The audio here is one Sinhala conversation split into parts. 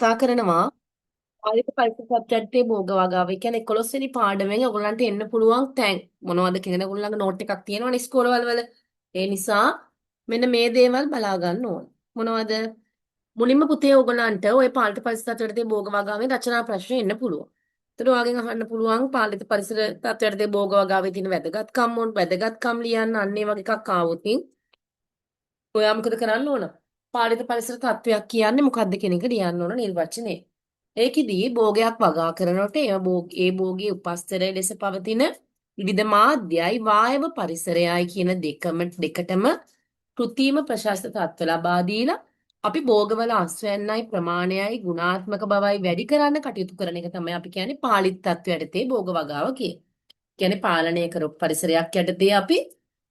කතා කරනවා පාලිත පරිසර තත්ත්වයටතේ භෝග වගාව. ඒ කියන්නේ 11 වෙනි පාඩමෙන් ඔයගොල්ලන්ට එන්න පුළුවන් තැන් මොනවද කියන ඔයගොල්ලන්ගේ නෝට් එකක් තියෙනවනේ ඉස්කෝලවල වල. ඒ නිසා මෙන්න මේ දේවල් බලා ගන්න ඕන. මොනවද? මුලින්ම පුතේ ඔයගොල්ලන්ට ඔය පාලිත පරිසර තත්ත්වයටතේ භෝග වගාවෙන් රචනා ප්‍රශ්න එන්න පුළුවන්. එතකොට ඔයාගෙන් අහන්න පුළුවන් පාලිත පරිසර තත්ත්වයටතේ භෝග වගාවේ තියෙන වැදගත්කම් මොන වැදගත්කම් ලියන්න අන්න ඒ වගේ එකක් ආවොත් ඔයා මොකද කරන්න ඕන? පාලිත පරිසර තත්ත්වයක් කියන්නේ මොකද්ද කියන එක ලියන්න ඕන නිර්වචනය. ඒකෙදී භෝගයක් වගා කරනකොට ඒ භෝගයේ උපස්තරය ලෙස පවතින විවිධ මාධ්‍යයි වායව පරිසරයයි කියන දෙකටම කෘතිම ප්‍රශස්ත තත්ත්ව ලබා දීලා අපි භෝගවල අස්වැන්නයි ප්‍රමාණයයි ගුණාත්මක බවයි වැඩි කරන්න කටයුතු කරන එක තමයි අපි කියන්නේ පාලිත තත්ත්ව යටතේ භෝග වගාව කියලා. කියන්නේ පාලනය කරපු පරිසරයක් යටතේ අපි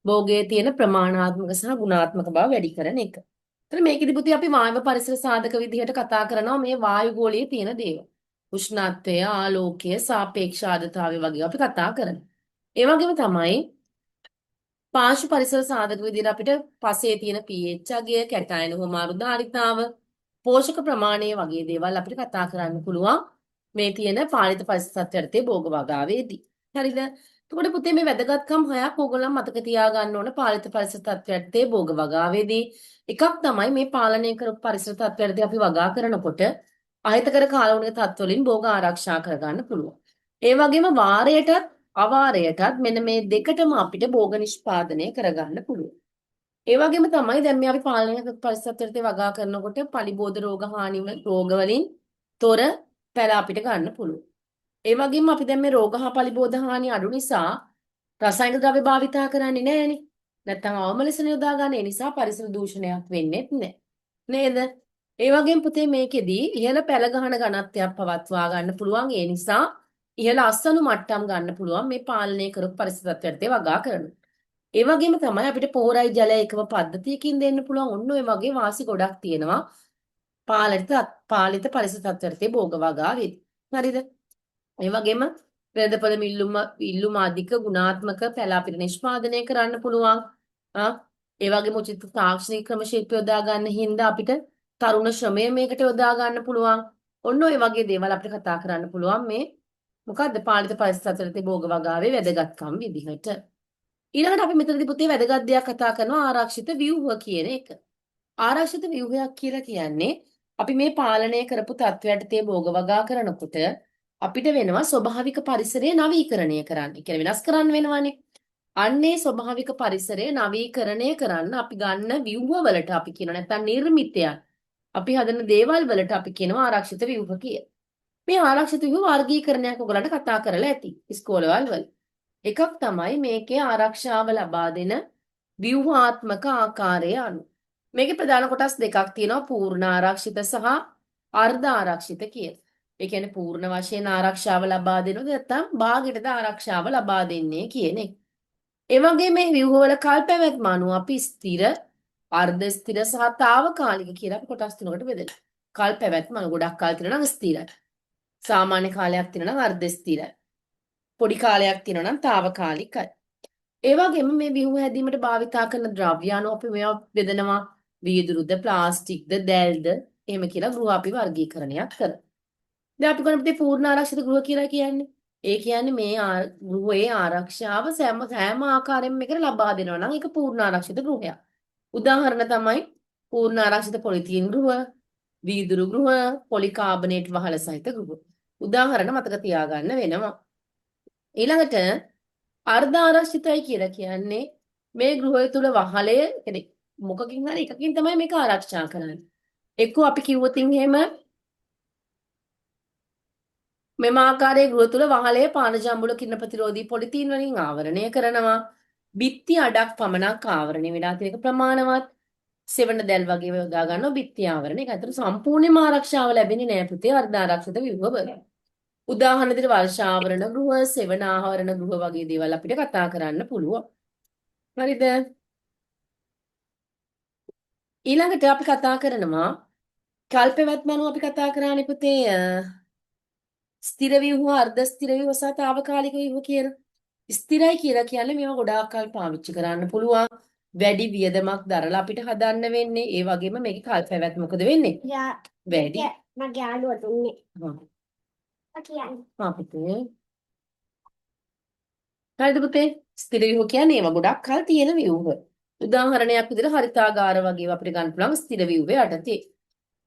භෝගයේ තියෙන ප්‍රමාණාත්මක සහ ගුණාත්මක බව වැඩි කරන එක. එතන මේකෙදි පුතේ අපි වායව පරිසර සාධක විදිහට කතා කරනවා මේ වායු ගෝලයේ තියෙන දේවල්. උෂ්ණත්වය, ආලෝකය, සාපේක්ෂ ආර්ද්‍රතාවය වගේ අපි කතා කරනවා. ඒ වගේම තමයි පාර්ශ්ව පරිසර සාධක විදිහට අපිට පසේ තියෙන pH අගය, කැටයන හුමාරු ධාරිතාව, පෝෂක ප්‍රමාණය වගේ දේවල් අපිට කතා කරන්න පුළුවන් මේ තියෙන පාලිත පරිසර තත්ත්ව යටතේ භෝග වගාවේදී. හරිද? එතකොට පුතේ මේ වැදගත්කම් හයක් ඕගොල්ලන් මතක තියාගන්න ඕන පාලිත පරිසර තත්ත්ව යටතේ භෝග වගාවේදී. එකක් තමයි මේ පාලනය කරපු පරිසර තත්ත්ව යටතේ අපි වගා කරනකොට අහිතකර කාලගුණික තත්ත්ව වලින් භෝග ආරක්ෂා කරගන්න පුළුවන්. ඒ වගේම වාරයටත් අවාරයටත් මෙන්න මේ දෙකටම අපිට භෝග නිෂ්පාදනය කරගන්න පුළුවන්. ඒ වගේම තමයි දැන් මේ අපි පාලනය කරපු පරිසර තත්ත්ව යටතේ වගා කරනකොට පලිබෝධ රෝග හානි රෝග වලින් තොර පැල අපිට ගන්න පුළුවන්. ඒ වගේම අපි දැන් මේ රෝග හා පලිබෝධ හානි අඩු නිසා රසායනික ද්‍රව්‍ය භාවිතා කරන්නේ නෑනේ. නැත්තම් අවම ලෙස යොදා ගන්න. ඒ නිසා පරිසර දූෂණයක් වෙන්නේත් නෑ. නේද? ඒ වගේම පුතේ මේකෙදී ඉහළ පැල ගහන ඝනත්වයක් පවත්වා ගන්න පුළුවන්. ඒ නිසා ඉහළ අස්වනු මට්ටම් ගන්න පුළුවන් මේ පාලනය කරපු පරිසර තත්ත්වයට යටතේ වගා කරනවා. ඒ වගේම තමයි අපිට පොහොරයි ජලය එකම පද්ධතියකින් දෙන්න පුළුවන්. ඔන්න ඔය වගේ වාසි ගොඩක් තියෙනවා. පාලිත පාලිත පරිසර තත්ත්වයට යටතේ භෝග වගාවේදී. හරිද? ඒ වගේම වෙළඳපොළ ඉල්ලුම ඉල්ලුම අධික ගුණාත්මක පැල අපිට නිෂ්පාදනය කරන්න පුළුවන්. ආ ඒ වගේම උචිත තාක්ෂණික ක්‍රම ශිල්ප යොදා ගන්න හින්දා අපිට තරුණ ශ්‍රමය මේකට යොදා ගන්න පුළුවන්. ඔන්න ඔය වගේ දේවල් අපිට කතා කරන්න පුළුවන් මේ මොකද්ද පාලිත පරිසර තත්ත්වයට භෝග වගාවේ වැදගත්කම් විදිහට. ඊළඟට අපි මෙතනදී පුතේ වැදගත් දෙයක් කතා කරනවා ආරක්ෂිත ව්‍යුහ කියන එක. ආරක්ෂිත ව්‍යුහයක් කියලා කියන්නේ අපි මේ පාලනය කරපු තත්ත්වයට තේ භෝග වගා කරනකොට අපිට වෙනවා ස්වභාවික පරිසරය නවීකරණය කරන්න. ඒ කියන්නේ වෙනස් කරන්න වෙනවනේ. අන්නේ ස්වභාවික පරිසරය නවීකරණය කරන්න අපි ගන්න ව්‍යුහ වලට අපි කියනවා නැත්නම් නිර්මිතයන්. අපි හදන දේවල් වලට අපි කියනවා ආරක්ෂිත ව්‍යුහ කියලා. මේ ආරක්ෂිත ව්‍යුහ වර්ගීකරණයක් ඔයගලන්ට කතා කරලා ඇති ඉස්කෝලවල් වල. එකක් තමයි මේකේ ආරක්ෂාව ලබා දෙන ව්‍යුහාත්මක ආකාරය අනුව. මේකේ ප්‍රධාන කොටස් දෙකක් තියෙනවා පූර්ණ ආරක්ෂිත සහ අර්ධ ආරක්ෂිත කියලා. ඒ කියන්නේ පූර්ණ වශයෙන් ආරක්ෂාව ලබා දෙනවද නැත්නම් භාගයටද ආරක්ෂාව ලබා දෙන්නේ කියන එක. ඒ වගේම මේ ව්‍යුහවල කල්පැවැත්ම අනුව අපි ස්ථිර, අර්ධ ස්ථිර සහ තාවකාලික කියලා අපි කොටස් තුනකට බෙදෙනවා. කල්පැවැත්ම අනුව ගොඩක් කල් තියෙනවා නම් ස්ථිරයි. සාමාන්‍ය කාලයක් තියෙනවා නම් අර්ධ ස්ථිරයි. පොඩි කාලයක් තියෙනවා නම් තාවකාලිකයි. ඒ වගේම මේ ව්‍යුහ හැදීමට භාවිතා කරන ද්‍රව්‍ය අනුව අපි මේවා බෙදනවා. වීදුරුද, ප්ලාස්ටික්ද, දැල්ද එහෙම කියලා ගෘහ අපි වර්ගීකරණයක් කරනවා. දැන් අපි ගන්න පූර්ණ ආරක්ෂිත ගෘහ කියලා කියන්නේ. ඒ කියන්නේ මේ ගෘහයේ ආරක්ෂාව සෑම සෑම ආකාරයෙන්ම මේකට ලබා දෙනවා නම් ඒක පූර්ණ ආරක්ෂිත ගෘහයක්. උදාහරණ තමයි පූර්ණ ආරක්ෂිත පොලිතීන් ගෘහ, වීදුරු ගෘහ, පොලිකාබනේට් වහල සහිත ගෘහ. උදාහරණ මතක තියාගන්න වෙනවා. ඊළඟට අර්ධ ආරක්ෂිතයි කියලා කියන්නේ මේ ගෘහය තුල වහලය කියන්නේ මොකකින් හරි එකකින් තමයි මේක ආරක්ෂා කරන්නේ. එක්කෝ අපි කිව්වොත් එහෙම මෙම ආකාරයේ ගෘහ තුල වහලය පානජම්බුල කිරණ ප්‍රතිරෝධී පොලිතීන් වලින් ආවරණය කරනවා. බිත්ති අඩක් පමණක් ආවරණය වෙලා තියෙන එක ප්‍රමාණවත්. සෙවණ දැල් වගේ ඒවා යොදා ගන්නවා බිත්ති ආවරණ. ඒක අතර සම්පූර්ණයෙන්ම ආරක්ෂාව ලැබෙන්නේ නෑ පුතේ අර්ධ ආරක්ෂිත ව්‍යුහවල. උදාහරණ විදිහට වර්ෂාවරණ ගෘහ, සෙවණ ආවරණ ගෘහ වගේ දේවල් අපිට කතා කරන්න පුළුවන්. හරිද? ඊළඟට අපි කතා කරනවා කල්පැවැත්ම අනුව අපි කතා කරානේ පුතේ ස්ථිර ව්‍යුහ, අර්ධ ස්ථිර ව්‍යුහ සහ තාවකාලික ව්‍යුහ කියලා. ස්ථිරයි කියලා කියන්නේ මේවා ගොඩාක් කල් පාවිච්චි කරන්න පුළුවන්. වැඩි වියදමක් දරලා අපිට හදන්න වෙන්නේ. ඒ වගේම මේකේ කල්පැවැත්ම මොකද වෙන්නේ? වැඩි. මගේ යාළුවා දුන්නේ. හා. කියන්නේ. හා පුතේ. හරිද පුතේ? ස්ථිර ව්‍යුහ කියන්නේ ඒවා ගොඩක් කල් තියෙන ව්‍යුහ. උදාහරණයක් විදිහට හරිතාගාර වගේ ඒවා අපිට ගන්න පුළුවන් ස්ථිර ව්‍යුහේ යටතේ.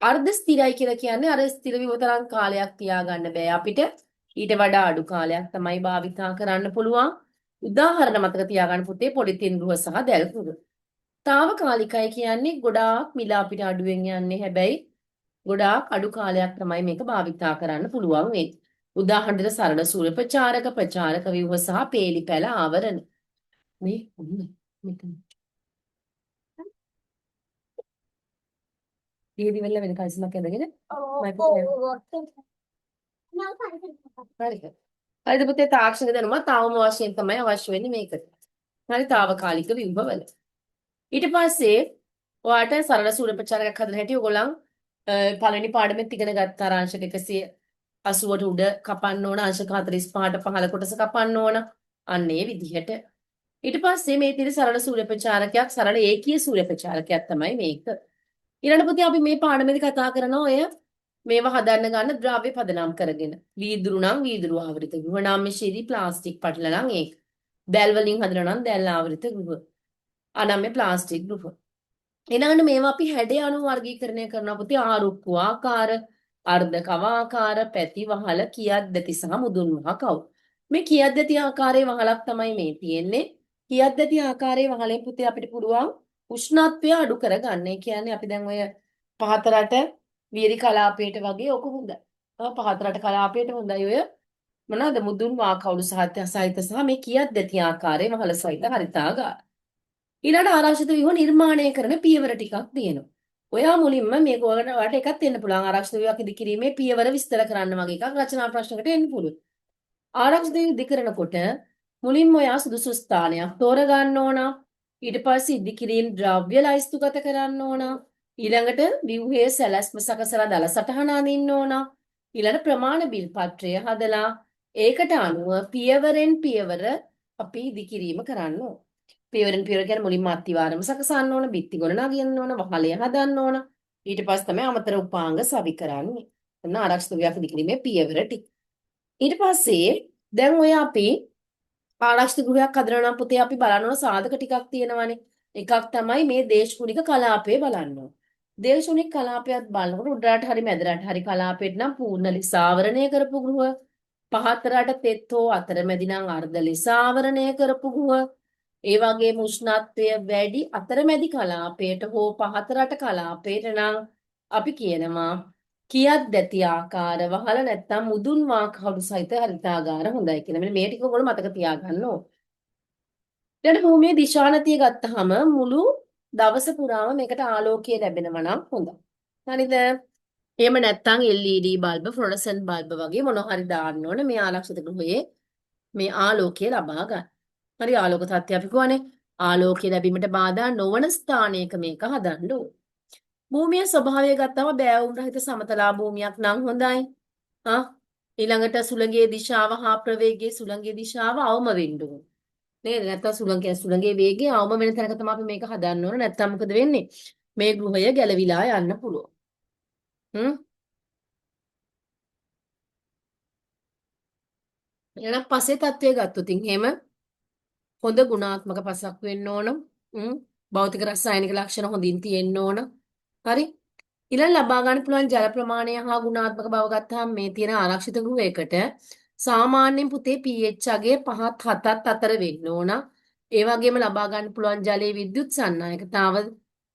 අර්ධ ස්ථිරයි කියලා කියන්නේ අර ස්ථිර ව්‍යුහ තරම් කාලයක් තියාගන්න බෑ අපිට. ඊට වඩා අඩු කාලයක් තමයි භාවිතා කරන්න පුළුවන්. උදාහරණ මතක තියාගන්න පුතේ පොලිතින් ගෘහ සහ දැල් ගෘහ. තාවකාලිකයි කියන්නේ ගොඩාක් මිල අපිට අඩුවෙන් යන්නේ. හැබැයි ගොඩාක් අඩු කාලයක් තමයි මේක භාවිතා කරන්න පුළුවන් වෙන්නේ. උදාහරණ දෙන්න සරල සූර්ය ප්‍රචාරක, ප්‍රචාරක ව්‍යුහ සහ පේලි පැල ආවරණ. මේ ඔන්න මෙතන. දීදි වෙලා වෙන කයිසමක් ඇඳගෙන ඔව් මම ඔව්. හරි. හරිද පුතේ? තාක්ෂණික දැනුම තාවම වශයෙන් තමයි අවශ්‍ය වෙන්නේ මේකට. හරි, තාවකාලික ව්‍යුහවල. ඊට පස්සේ ඔයාට සරල සූර්ය ප්‍රචාරකයක් හදන හැටි ඔයගොල්ලන් පළවෙනි පාඩමෙත් ඉගෙන ගත්තා. අංශක 180ට උඩ කපන්න ඕන, අංශක 45ට පහළ කොටස කපන්න ඕන. අන්න ඒ විදිහට. ඊට පස්සේ මේ තියෙන සරල සූර්ය ප්‍රචාරකයක්, සරල ඒකීය සූර්ය ප්‍රචාරකයක් තමයි මේක. ඊළඟ පුතේ අපි මේ පාඩමේදී කතා කරනවා ඔය මේවා හදන්න ගන්න ද්‍රව්‍ය පදනම් කරගෙන. වීදුරු නම් වීදුරු ආවරිත ගෘහ, නම්‍යශීලී ප්ලාස්ටික් පටල නම් ඒක. දැල් වලින් හදනවා නම් දැල් ආවරිත ගෘහ. අනම්‍ය ප්ලාස්ටික් ගෘහ. ඊළඟට මේවා අපි හැඩය අනුව වර්ගීකරණය කරනවා පුතේ. ආරුක්කු ආකාර, අර්ධ කවාකාර, පැති වහල, කියත් දැති සහ මුදුන් වහ කවු. මේ කියත් දැති ආකාරයේ වහලක් තමයි මේ තියෙන්නේ. කියත් දැති ආකාරයේ වහලෙන් පුතේ අපිට පුළුවන් උෂ්ණත්වය අඩු කරගන්න. ඒ කියන්නේ අපි දැන් ඔය පහත රට වියලි කලාපයට වගේ ඔක හොඳයි. පහත රට කලාපයට හොඳයි ඔය මොනවාද මුදුන් වාකවුළු සහිත සහ මේ කියත් දැති ආකාරයේ වහල සහිත හරිතාගාර. ඊළඟට ආරක්ෂිත ව්‍යුහ නිර්මාණය කරන පියවර ටිකක් තියෙනවා. ඔයා මුලින්ම මේක ඔයාලට එකක් දෙන්න පුළුවන්. ආරක්ෂිත ව්‍යුහක් ඉදිකිරීමේ පියවර විස්තර කරන්න වගේ එකක් රචනා ප්‍රශ්නකට එන්න පුළුවන්. ආරක්ෂිත ව්‍යුහ ඉදිකරනකොට මුලින්ම ඔයා සුදුසු ස්ථානයක් තෝරගන්න ඕන. ඊට පස්සේ ඉදිකිරීම් ද්‍රව්‍ය ලයිස්තුගත කරන්න ඕන. ඊළඟට ව්‍යුහයේ සැලැස්ම සකසලා දල සටහන අඳින්න ඕන. ඊළඟ ප්‍රමාණ බිල් පත්‍රය හදලා ඒකට අනුව පියවරෙන් පියවර අපි ඉදිකිරීම කරන්න ඕන. පියවරෙන් පියවර කියන්නේ මුලින්ම අත්තිවාරම සකසන්න ඕන, බිත්ති ගොඩනගන්න ඕන, වහලය හදන්න ඕන. ඊට පස්සේ තමයි අමතර උපාංග සවි කරන්නේ. ඔන්න ආරක්ෂිත ව්‍යුහයක් ඉදිකිරීමේ පියවර ටික. ඊට පස්සේ දැන් ඔය අපි ආරක්ෂිත ගෘහයක් හදනවා නම් පුතේ අපි බලන්න ඕන සාධක ටිකක් තියෙනවානේ. එකක් තමයි මේ දේශගුණික කලාපය බලන්න ඕන. දේශගුණික කලාපයත් බලනකොට උඩරට හරි මැදරට හරි කලාපයට නම් පූර්ණ ලෙස ආවරණය කරපු ගෘහ, පහත රට තෙත් හෝ අතරමැදි නම් අර්ධ ලෙස ආවරණය කරපු ගෘහ, ඒ වගේම උෂ්ණත්වය වැඩි අතරමැදි කලාපයට හෝ පහත රට කලාපයට නම් අපි කියනවා කියත් දැති ආකාර වහල නැත්තම් මුදුන් වාකහඩු සහිත හරිතාගාර හොඳයි කියලා. මෙන්න මේ ටික ඔයගොල්ලෝ මතක තියාගන්න ඕන. ඊළඟ භූමියේ දිශානතිය ගත්තාම මුළු දවස පුරාම මේකට ආලෝකය ලැබෙනවා නම් හොඳයි. හරිද? එහෙම නැත්තම් LED bulb, ෆ්ලොරසන්ට් බල්බ වගේ මොන හරි දාන්න ඕන මේ ආරක්ෂිත ගෘහයේ මේ ආලෝකය ලබා ගන්න. හරි, ආලෝක තත්ත්වය අපි කියවනේ. ආලෝකය ලැබීමට බාධා නොවන ස්ථානයක මේක හදන්න ඕන. භූමිය ස්වභාවය ගත්තම බෑවුම් රහිත සමතලා භූමියක් නම් හොඳයි. ආ ඊළඟට සුළඟේ දිශාව හා ප්‍රවේගයේ සුළඟේ දිශාව අවම වෙන්න ඕන. නේද? නැත්තම් සුළඟ කියන්නේ සුළඟේ වේගය අවම වෙන තැනක තමයි අපි මේක හදන්න ඕන. නැත්තම් මොකද වෙන්නේ? මේ ගෘහය ගැලවිලා යන්න පුළුවන්. හ්ම් ඊළඟ පසේ තත්ත්වය ගත්තොත් එහෙම හොඳ ගුණාත්මක පසක් වෙන්න ඕන. භෞතික රසායනික ලක්ෂණ හොඳින් තියෙන්න ඕන. හරි. ඊළඟ ලබා ගන්න පුළුවන් ජල ප්‍රමාණය හා ගුණාත්මක බව ගත්තාම මේ තියෙන ආරක්ෂිත ගෘහයකට සාමාන්‍යයෙන් පුතේ pH අගය 5ත් 7ත් අතර වෙන්න ඕන. ඒ වගේම ලබා ගන්න පුළුවන් ජලයේ විද්‍යුත් සන්නායකතාව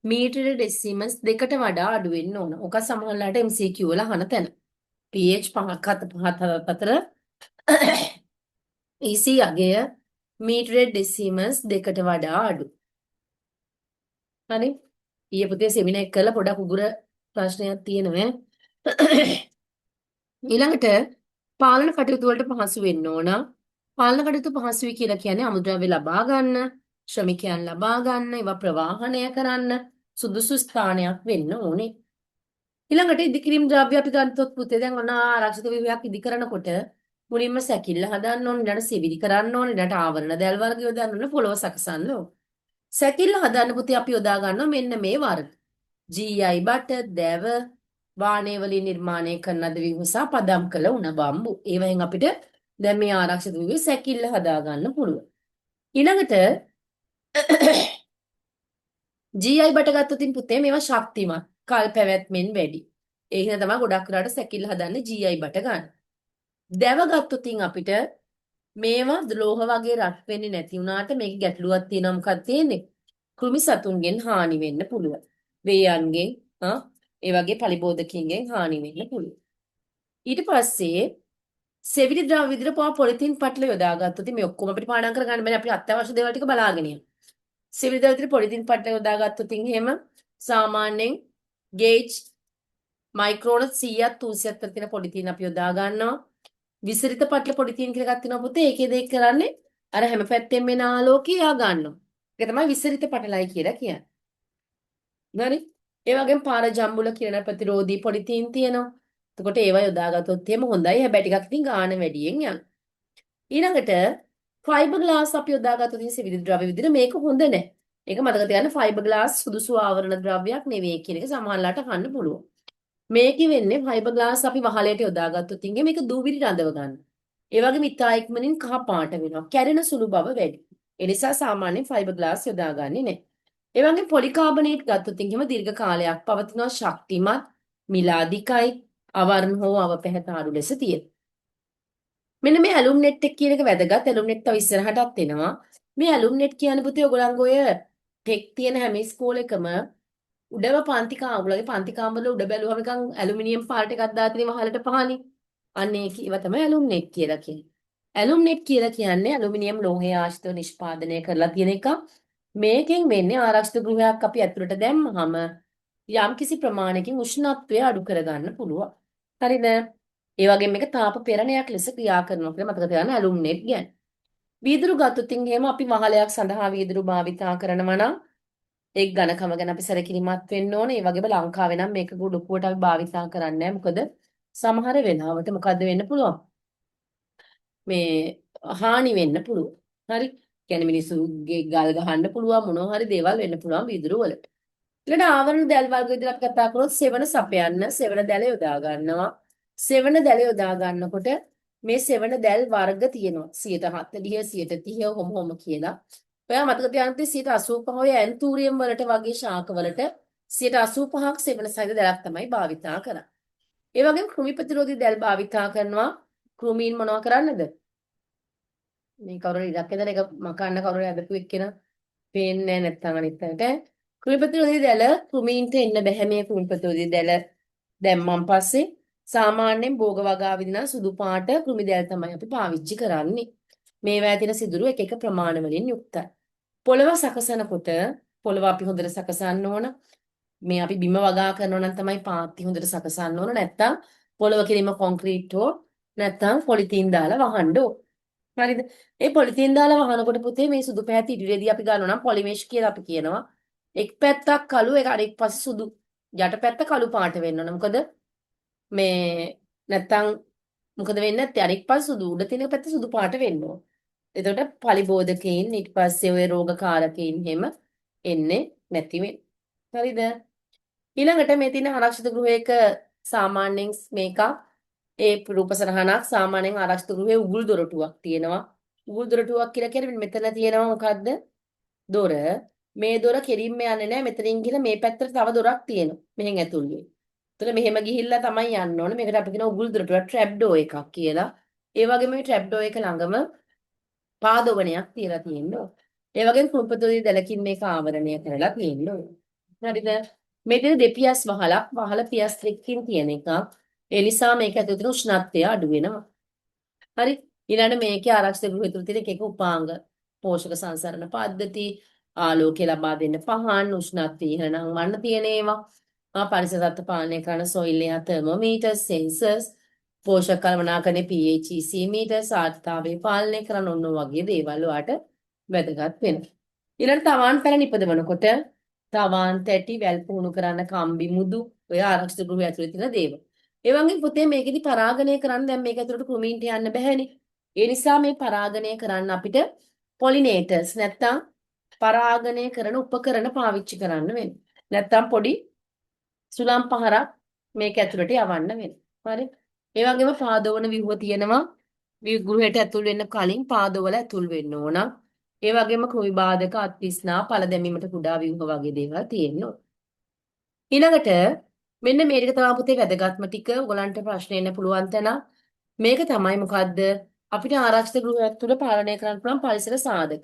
මීටර ඩෙසිමල්ස් 2කට වඩා අඩු වෙන්න ඕන. ඔක සමහරවිට MCQ වල අහන තැන. pH 5ක් 7 5 7 අතර EC අගය මීටර ඩෙසිමල්ස් 2කට වඩා අඩු. හරි. ඊයේ පුතේ සෙමිනාර් එක කරලා පොඩක් උගුර ප්‍රශ්නයක් තියෙනවා. ඊළඟට පාලන කටයුතු වලට පහසු වෙන්න ඕන. පාලන කටයුතු පහසුයි කියලා කියන්නේ අමුද්‍රව්‍ය ලබා ගන්න, ශ්‍රමිකයන් ලබා ගන්න, ඒවා ප්‍රවාහනය කරන්න සුදුසු ස්ථානයක් වෙන්න ඕනේ. ඊළඟට ඉදිකිරීම් ද්‍රව්‍ය අපි ගත්තොත් පුතේ දැන් ඔන්න ආරක්ෂිත ව්‍යුහයක් ඉදි කරනකොට මුලින්ම සැකිල්ල හදන්න ඕන, ඊළඟට සිවිලි කරන්න ඕන, ඊළඟට ආවරණ දැල් වර්ග යොදන්න ඕන, පොළව සකසන්න ඕන. සැකිල්ල හදන්න පුතේ අපි යොදා ගන්නවා මෙන්න මේ වර්ග. GI බට, දැව, වාණේ වලින් නිර්මාණය කරන ලද ව්‍යුහ සහ පදම් කළ උණ බම්බු. ඒවෙන් අපිට දැන් මේ ආරක්ෂිත ව්‍යුහේ සැකිල්ල හදා ගන්න පුළුවන්. ඊළඟට GI බට ගත්තොත් පුතේ මේවා ශක්තිමත්. කල් පැවැත්මෙන් වැඩි. ඒ හින්දා තමයි ගොඩක් වෙලාවට සැකිල්ල හදන්නේ GI බට ගන්න. දැව ගත්තොත් අපිට මේවා ලෝහ වගේ රත් වෙන්නේ නැති වුණාට මේක ගැටලුවක් තියෙනවා. මොකක්ද තියෙන්නේ? කෘමි සතුන්ගෙන් හානි වෙන්න පුළුවන්. වේයන්ගෙන් ඒ වගේ පලිබෝධකින්ගෙන් හානි වෙන්න පුළුවන්. ඊට පස්සේ සෙවිලි ද්‍රව්‍ය විදිහට පො පොලිතින් පටල යොදාගත්තොත් මේ ඔක්කොම අපිට පාඩම් කරගන්න බැහැ. අපි අත්‍යවශ්‍ය දේවල් ටික බලාගෙන යමු. සෙවිලි ද්‍රව්‍ය විදිහට පොලිතින් පටල යොදාගත්තොත් එහෙම සාමාන්‍යයෙන් ගේජ් මයික්‍රෝන 100ක් 300ක් අතර තියෙන පොලිතීන් අපි යොදා ගන්නවා. විසිරිත පටල පොලිතීන් කියලා එකක් තියෙනවා පුතේ. ඒකේ දෙයක් කරන්නේ අර හැම පැත්තෙම එන ආලෝකය යා ගන්නවා. ඒක තමයි විසිරිත පටලයි කියලා කියන්නේ. හරි? ඒ වගේම පාර ජම්බුල කියන ප්‍රතිරෝධී පොලිතීන් තියෙනවා. එතකොට ඒවා යොදාගත්තොත් එහෙම හොඳයි. හැබැයි ටිකක් ඉතින් ගාන වැඩියෙන් යනවා. ඊළඟට ෆයිබර් ග්ලාස් අපි යොදාගත්තොත් ඉතින් සෙවිලි ද්‍රව්‍ය විදිහට මේක හොඳ නෑ. ඒක මතක තියාගන්න, ෆයිබර් ග්ලාස් සුදුසු ආවරණ ද්‍රව්‍යයක් නෙවෙයි කියන එක සමහරලාට අහන්න පුළුවන්. මේකේ වෙන්නේ ෆයිබර් ග්ලාස් අපි වහලයට යොදාගත්තොත් ඉතින් මේක දූවිලි රඳව ගන්න. ඒ වගේම ඉතා ඉක්මනින් කහ පාට වෙනවා. කැරෙන සුළු බව වැඩි. ඒ නිසා සාමාන්‍යයෙන් ෆයිබර් ග්ලාස් යොදාගන්නේ නෑ. ඒ වගේම පොලිකාබනේට් ගත්තොත් එහෙම දීර්ඝ කාලයක් පවතිනවා, ශක්තිමත්, මිල අධිකයි, අවර්ණ හෝ අවපැහැ අඩු ලෙස තියෙනවා. මෙන්න මේ ඇලුම් නෙට් එක කියන එක වැදගත්. ඇලුම් නෙට් තව ඉස්සරහටත් එනවා. මේ ඇලුම් නෙට් කියන්නේ පුතේ ඔයගොල්ලන්ගේ ඔය ටෙක් තියෙන හැම ඉස්කෝලේකම උඩම පන්ති කාමර, ඔයගොල්ලන්ගේ පන්ති කාමරවල උඩ බැලුවම නිකන් ඇලුමිනියම් පාර්ට් එකක් දාලා තියෙන වහලට පහලින්. අන්න ඒක ඒවා තමයි ඇලුම් නෙට් කියලා කියන්නේ. ඇලුම් නෙට් කියලා කියන්නේ ඇලුමිනියම් ලෝහය ආශ්‍රිතව නිෂ්පාදනය කරලා තියෙන එකක්. මේකෙන් වෙන්නේ ආරක්ෂිත ගෘහයක් අපි ඇතුළට දැම්මහම යම්කිසි ප්‍රමාණයකින් උෂ්ණත්වය අඩු කරගන්න පුළුවන්. හරිද? ඒ වගේම මේක තාප පෙරණයක් ලෙස ක්‍රියා කරනවා කියලා මතක තියාගන්න ඇලුම් නෙට් ගැන. වීදුරු ගත්තොත් එහෙම අපි වහලයක් සඳහා වීදුරු භාවිතා කරනවා නම් ඒක ඝනකම ගැන අපි සැලකිලිමත් වෙන්න ඕනේ. ඒ වගේම ලංකාවේ නම් මේක ලොකුවට අපි භාවිතා කරන්නේ නැහැ. මොකද සමහර වෙලාවට මොකද්ද වෙන්න පුළුවන්? මේ හානි වෙන්න පුළුවන්. හරි? කියන්නේ මිනිස්සුගේ ගල් ගහන්න පුළුවන්, මොනවා හරි දේවල් වෙන්න පුළුවන් වීදුරු වලට. ඊළඟට ආවරණ දැල් වර්ග විදිහට අපි කතා කරොත් සෙවණ සපයන්න සෙවණ දැල යොදා ගන්නවා. සෙවණ දැල යොදා ගන්නකොට මේ සෙවණ දැල් වර්ග තියෙනවා. 140, 130 ඔහොම ඔහොම කියලා. ඔයා මතක තියාගන්න 85 ඔය ඇන්තූරියම් වලට වගේ ශාක වලට 85ක් සෙවණ සහිත දැලක් තමයි භාවිතා කරන්නේ. ඒ වගේම කෘමි ප්‍රතිරෝධී දැල් භාවිතා කරනවා. කෘමීන් මොනවා කරන්නද? මේ කවුරු හරි ඉරක් ඇදලා ඒක මකන්න කවුරු හරි ඇදපු එක්කෙනා පේන්නේ නැහැ නැත්තම් අනිත් අයට. කෘමි ප්‍රතිරෝධී දැල කෘමීන්ට එන්න බැහැ. මේ කෘමි ප්‍රතිරෝධී දැල දැම්මන් පස්සේ සාමාන්‍යයෙන් භෝග වගාවෙදි නම් සුදු පාට කෘමි දැල් තමයි අපි පාවිච්චි කරන්නේ. මේවැය තියෙන සිදුරු එක එක ප්‍රමාණ වලින් යුක්තයි. පොළව සකසනකොට පොළව අපි හොඳට සකසන්න ඕන. මේ අපි බිම වගා කරනවා නම් තමයි පාත්ති හොඳට සකසන්න ඕන. නැත්තම් පොළව කිරීම කොන්ක්‍රීට් හෝ නැත්තම් පොලිතීන් දාලා වහන්න ඕන. හරිද? ඒ පොලිතීන් දාලා වහනකොට පුතේ මේ සුදු පැහැති ඉදිරියේදී අපි ගන්නවා නම් පොලිමේෂ් කියලා අපි කියනවා. එක් පැත්තක් කළු එක අනෙක් පස්ස සුදු. යට පැත්ත කළු පාට වෙන්න ඕන. මොකද මේ නැත්තම් මොකද වෙන්නේ නැත්තේ අනෙක් පස්ස සුදු, උඩ තියෙන පැත්ත සුදු පාට වෙන්න ඕන. එතකොට පලිබෝධකයින් ඊට පස්සේ ඔය රෝගකාරකයින් එහෙම එන්නේ නැති වෙන. හරිද? ඊළඟට මේ තියෙන ආරක්ෂිත ගෘහයක සාමාන්‍යයෙන් මේක ඒ රූප සටහනක්. සාමාන්‍යයෙන් ආරක්ෂිත ගෘහයේ උගුල් දොරටුවක් තියෙනවා. උගුල් දොරටුවක් කියලා කියන්නේ මෙතන තියෙනවා මොකද්ද? දොර. මේ දොර කෙලින්ම යන්නේ නැහැ. මෙතනින් ගිහලා මේ පැත්තට තව දොරක් තියෙනවා. මෙහෙන් ඇතුල් වෙන්න. එතන මෙහෙම ගිහිල්ලා තමයි යන්න ඕනේ. මේකට අපි කියනවා උගුල් දොරටුවක්, ට්‍රැප් ඩෝර් එකක් කියලා. ඒ වගේම මේ ට්‍රැප් ඩෝර් එක ළඟම පාදොවණයක් තියලා තියෙන්න ඕනේ. ඒ වගේම කෘමි ප්‍රතිරෝධී දැලකින් මේක ආවරණය කරලා තියෙන්න ඕනේ. හරිද? මේ තියෙන දෙපියස් වහලක්, වහල පියස් දෙකකින් තියෙන එකක්. ඒ නිසා මේක ඇතුළේ තියෙන උෂ්ණත්වය අඩු වෙනවා. හරි. ඊළඟට මේකේ ආරක්ෂිත ගෘහය තුළ තියෙන එක එක උපාංග, පෝෂක සංසරණ පද්ධති, ආලෝකය ලබා දෙන්න පහන්, උෂ්ණත්වය ඉහළ නංවන්න තියෙන ඒවා, පරිසර තත්ත්ව පාලනය කරන සොයිල් එයා තර්මෝමීටර්, සෙන්සර්ස්, පෝෂක කළමනාකරණයේ pH, EC metre, සාර්ථකතාවය පාලනය කරන ඔන්න ඔය වගේ දේවල් ඔයාට වැදගත් වෙනවා. ඊළඟට තවාන් පැල නිපදවනකොට තවාන් තැටි, වැල් පුහුණු කරන්න කම්බි මුදු, ඔය ආරක්ෂිත ගෘහය ඇතුලේ තියෙන දේවල්. ඒ වගේම පුතේ මේකෙදි පරාගණය කරන්න දැන් මේක ඇතුළට කෘමීන්ට යන්න බැහැනේ. ඒ නිසා මේ පරාගණය කරන්න අපිට පොලිනේටර්ස් නැත්තම් පරාගණය කරන උපකරණ පාවිච්චි කරන්න වෙනවා. නැත්තම් පොඩි සුළං පහරක් මේක ඇතුළට යවන්න වෙනවා. හරි. ඒ වගේම පාදවන ව්‍යුහ තියෙනවා. ගෘහයට ඇතුල් වෙන්න කලින් පාදවල ඇතුල් වෙන්න ඕන. ඒ වගේම කෘමි බාධක අත්විස්නා පළ දැමීමට කුඩා ව්‍යුහ වගේ දේවල් තියෙන්න ඕන. ඊළඟට මෙන්න මේ ටික තමයි පුතේ වැදගත්ම ටික. ඔයගලන්ට ප්‍රශ්න එන්න පුළුවන් තැන. මේක තමයි මොකද්ද? අපිට ආරක්ෂිත ගෘහයක් තුළ පාලනය කරන්න පුළුවන් පරිසර සාධක.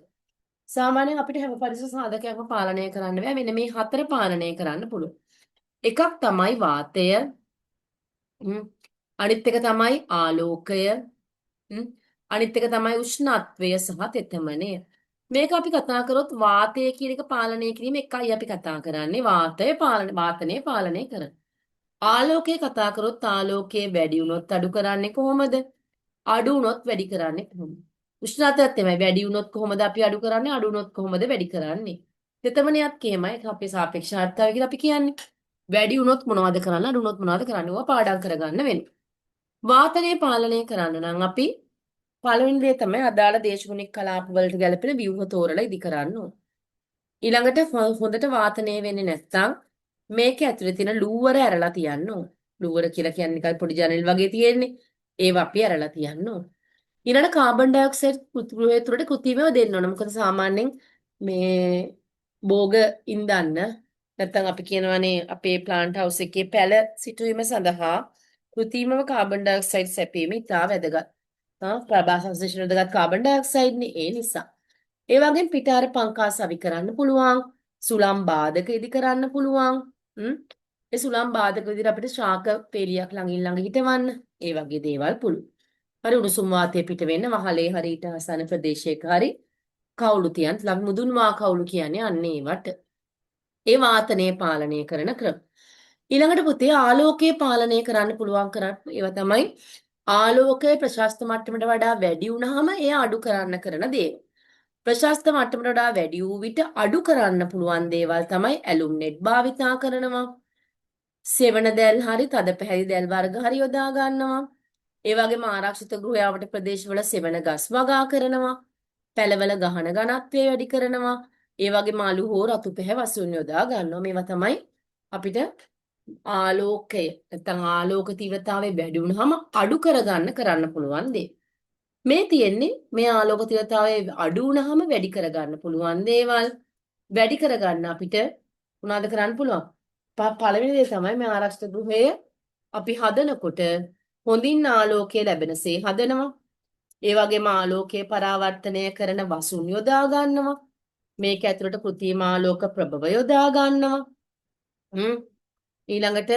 සාමාන්‍යයෙන් අපිට හැම පරිසර සාධකයක්ම පාලනය කරන්න බෑ. මෙන්න මේ හතර පාලනය කරන්න පුළුවන්. එකක් තමයි වාතය. අනිත් එක තමයි ආලෝකය. අනිත් එක තමයි උෂ්ණත්වය සහ තෙතමනය. මේක අපි කතා කරොත් වාතය කියන එක පාලනය කිරීම එකයි අපි කතා කරන්නේ. වාතය පාලන වාතනය පාලනය කරන. ආලෝකය කතා කරොත් ආලෝකය වැඩි වුණොත් අඩු කරන්නේ කොහොමද? අඩු වුණොත් වැඩි කරන්නේ කොහොමද? උෂ්ණත්වයත් එමය වැඩි වුණොත් කොහොමද අපි අඩු කරන්නේ? අඩු වුණොත් කොහොමද වැඩි කරන්නේ? තෙතමනයත් එහෙමයි. ඒක අපේ සාපේක්ෂ ආර්ථිකය කියලා අපි කියන්නේ. වැඩි වුණොත් මොනවද කරන්න? අඩු වුණොත් මොනවද කරන්න? ඒවා පාඩම් කරගන්න වෙනවා. වාතනය පාලනය කරන්න නම් අපි පළවෙනි දේ තමයි අදාළ දේශගුණික කලාප වලට ගැලපෙන ව්‍යුහ තෝරලා ඉදි කරන්න ඕන. ඊළඟට හොඳට වාතනය වෙන්නේ නැත්නම් මේක ඇතුලේ තියෙන ලූවර ඇරලා තියන්න ඕන. ලූවර කියලා කියන්නේ නිකන් පොඩි ජනෙල් වගේ තියෙන්නේ. ඒවා අපි ඇරලා තියන්න ඕන. ඊළඟට කාබන් ඩයොක්සයිඩ් ගෘහය තුළට කෘත්‍රිමව දෙන්න ඕන. මොකද සාමාන්‍යයෙන් මේ භෝග ඉන්දන්න නැත්නම් අපි කියනවානේ අපේ ප්ලාන්ට් හවුස් එකේ පැල සිටුවීම සඳහා කෘත්‍රිමව කාබන් ඩයොක්සයිඩ් සැපයීම ඉතා වැදගත්. ප්‍රභා සංශ්ලේෂණ වැදගත් කාබන් ඩයොක්සයිඩ් නේ ඒ නිසා. ඒ වගේම පිටාර පංකා සවි කරන්න පුළුවන්. සුළං බාධක ඉදි කරන්න පුළුවන්. ඒ සුළං බාධක විදිහට අපිට ශාක පෙළියක් ළඟින් ළඟ හිටවන්න ඒ වගේ දේවල් පුළුවන්. හරි උණුසුම් වාතය පිට වෙන්න වහලේ හරි ඊට ආසන්න ප්‍රදේශයක හරි කවුළු තියන් ළඟ මුදුන් වා කවුළු කියන්නේ අන්න ඒවට. ඒ වාතනය පාලනය කරන ක්‍රම. ඊළඟට පුතේ ආලෝකය පාලනය කරන්න පුළුවන් කරත් ඒවා තමයි ආලෝකය ප්‍රශස්ත මට්ටමට වඩා වැඩි වුණාම එය අඩු කරන්න කරන දේවල්. ප්‍රශස්ත මට්ටමට වඩා වැඩි වූ විට අඩු කරන්න පුළුවන් දේවල් තමයි ඇලුම් නෙට් භාවිතා කරනවා. සෙවණ දැල් හරි තද පැහැදි දැල් වර්ග හරි යොදා ගන්නවා. ඒ වගේම ආරක්ෂිත ගෘහයාවට ප්‍රදේශවල සෙවණ ගස් වගා කරනවා. පැලවල ගහන ඝනත්වය වැඩි කරනවා. ඒ වගේම අලු හෝ රතු පැහැ වසුන් යොදා ගන්නවා. මේවා තමයි අපිට ආලෝකය නැත්නම් ආලෝක තීව්‍රතාවය වැඩි වුණාම අඩු කරගන්න කරන්න පුළුවන් දේ. මේ තියෙන්නේ මේ ආලෝක තීව්‍රතාවය අඩු වුණාම වැඩි කරගන්න පුළුවන් දේවල්. වැඩි කරගන්න අපිට මොනවද කරන්න පුළුවන්? පළවෙනි දේ තමයි මේ ආරක්ෂිත ගෘහය අපි හදනකොට හොඳින් ආලෝකය ලැබෙනසේ හදනවා. ඒ වගේම ආලෝකය පරාවර්තනය කරන වසුන් යොදා ගන්නවා. මේක ඇතුළට කෘත්‍රිම ආලෝක ප්‍රභව යොදා ගන්නවා. ඊළඟට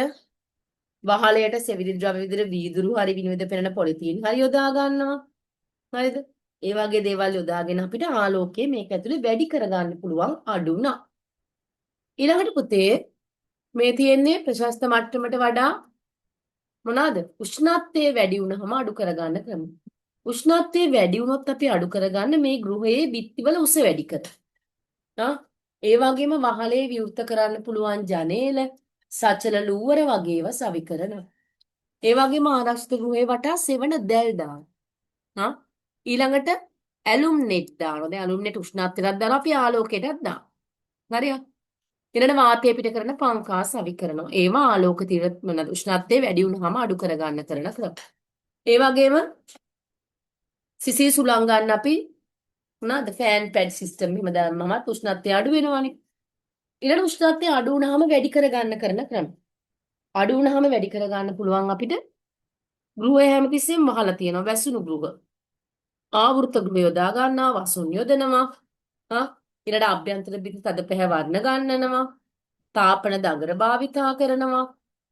වහලයට සෙවිලි ද්‍රව්‍ය විදිහට වීදුරු හරි විනිවිද පෙනෙන පොලිතීන් හරි යොදා ගන්නවා. හරිද? ඒ වගේ දේවල් යොදාගෙන අපිට ආලෝකය මේක ඇතුලේ වැඩි කරගන්න පුළුවන් අඩු නා. ඊළඟට පුතේ මේ තියෙන්නේ ප්‍රශස්ත මට්ටමට වඩා මොනවාද? උෂ්ණත්වය වැඩි වුණාම අඩු කරගන්න ක්‍රම. උෂ්ණත්වය වැඩි වුණොත් අපි අඩු කරගන්න මේ ගෘහයේ බිත්තිවල උස වැඩි කරනවා. ඒ වගේම වහලේ විවෘත කරන්න පුළුවන් ජනේල, සචල ලූවර වගේ ඒවා සවි කරනවා. ඒ වගේම ආරක්ෂිත ගෘහයේ වටා සෙවණ දැල් දානවා. ඊළඟට ඇලුම් නෙට් දානවා. දැන් ඇලුම් නෙට් උෂ්ණත්වයටත් දානවා අපි ආලෝකයටත් දානවා. හරිද? ඊළඟ වාතය පිට කරන පංකා සවි කරනවා. ඒවා ආලෝක තීව්‍ර මොනවාද උෂ්ණත්වය වැඩි වුණාම අඩු කරගන්න කරන ක්‍රම. ඒ වගේම සිසිල් සුළං ගන්න අපි මොනවාද ෆෑන් පැඩ් සිස්ටම් එහෙම දැම්මමත් උෂ්ණත්වය අඩු වෙනවනේ. ඊළඟ උෂ්ණත්වය අඩු වුණාම වැඩි කරගන්න කරන ක්‍රම. අඩු වුණාම වැඩි කරගන්න පුළුවන් අපිට ගෘහය හැමතිස්සෙම වහලා තියෙනවා වැසුණු ගෘහ. ආවෘත ගෘහ යොදා ගන්නවා වසුන් යොදනවා. හා ඊළඟ අභ්‍යන්තර බිත්ති තද පැහැ වර්ණ ගන්නනවා. තාපන දඟර භාවිතා කරනවා.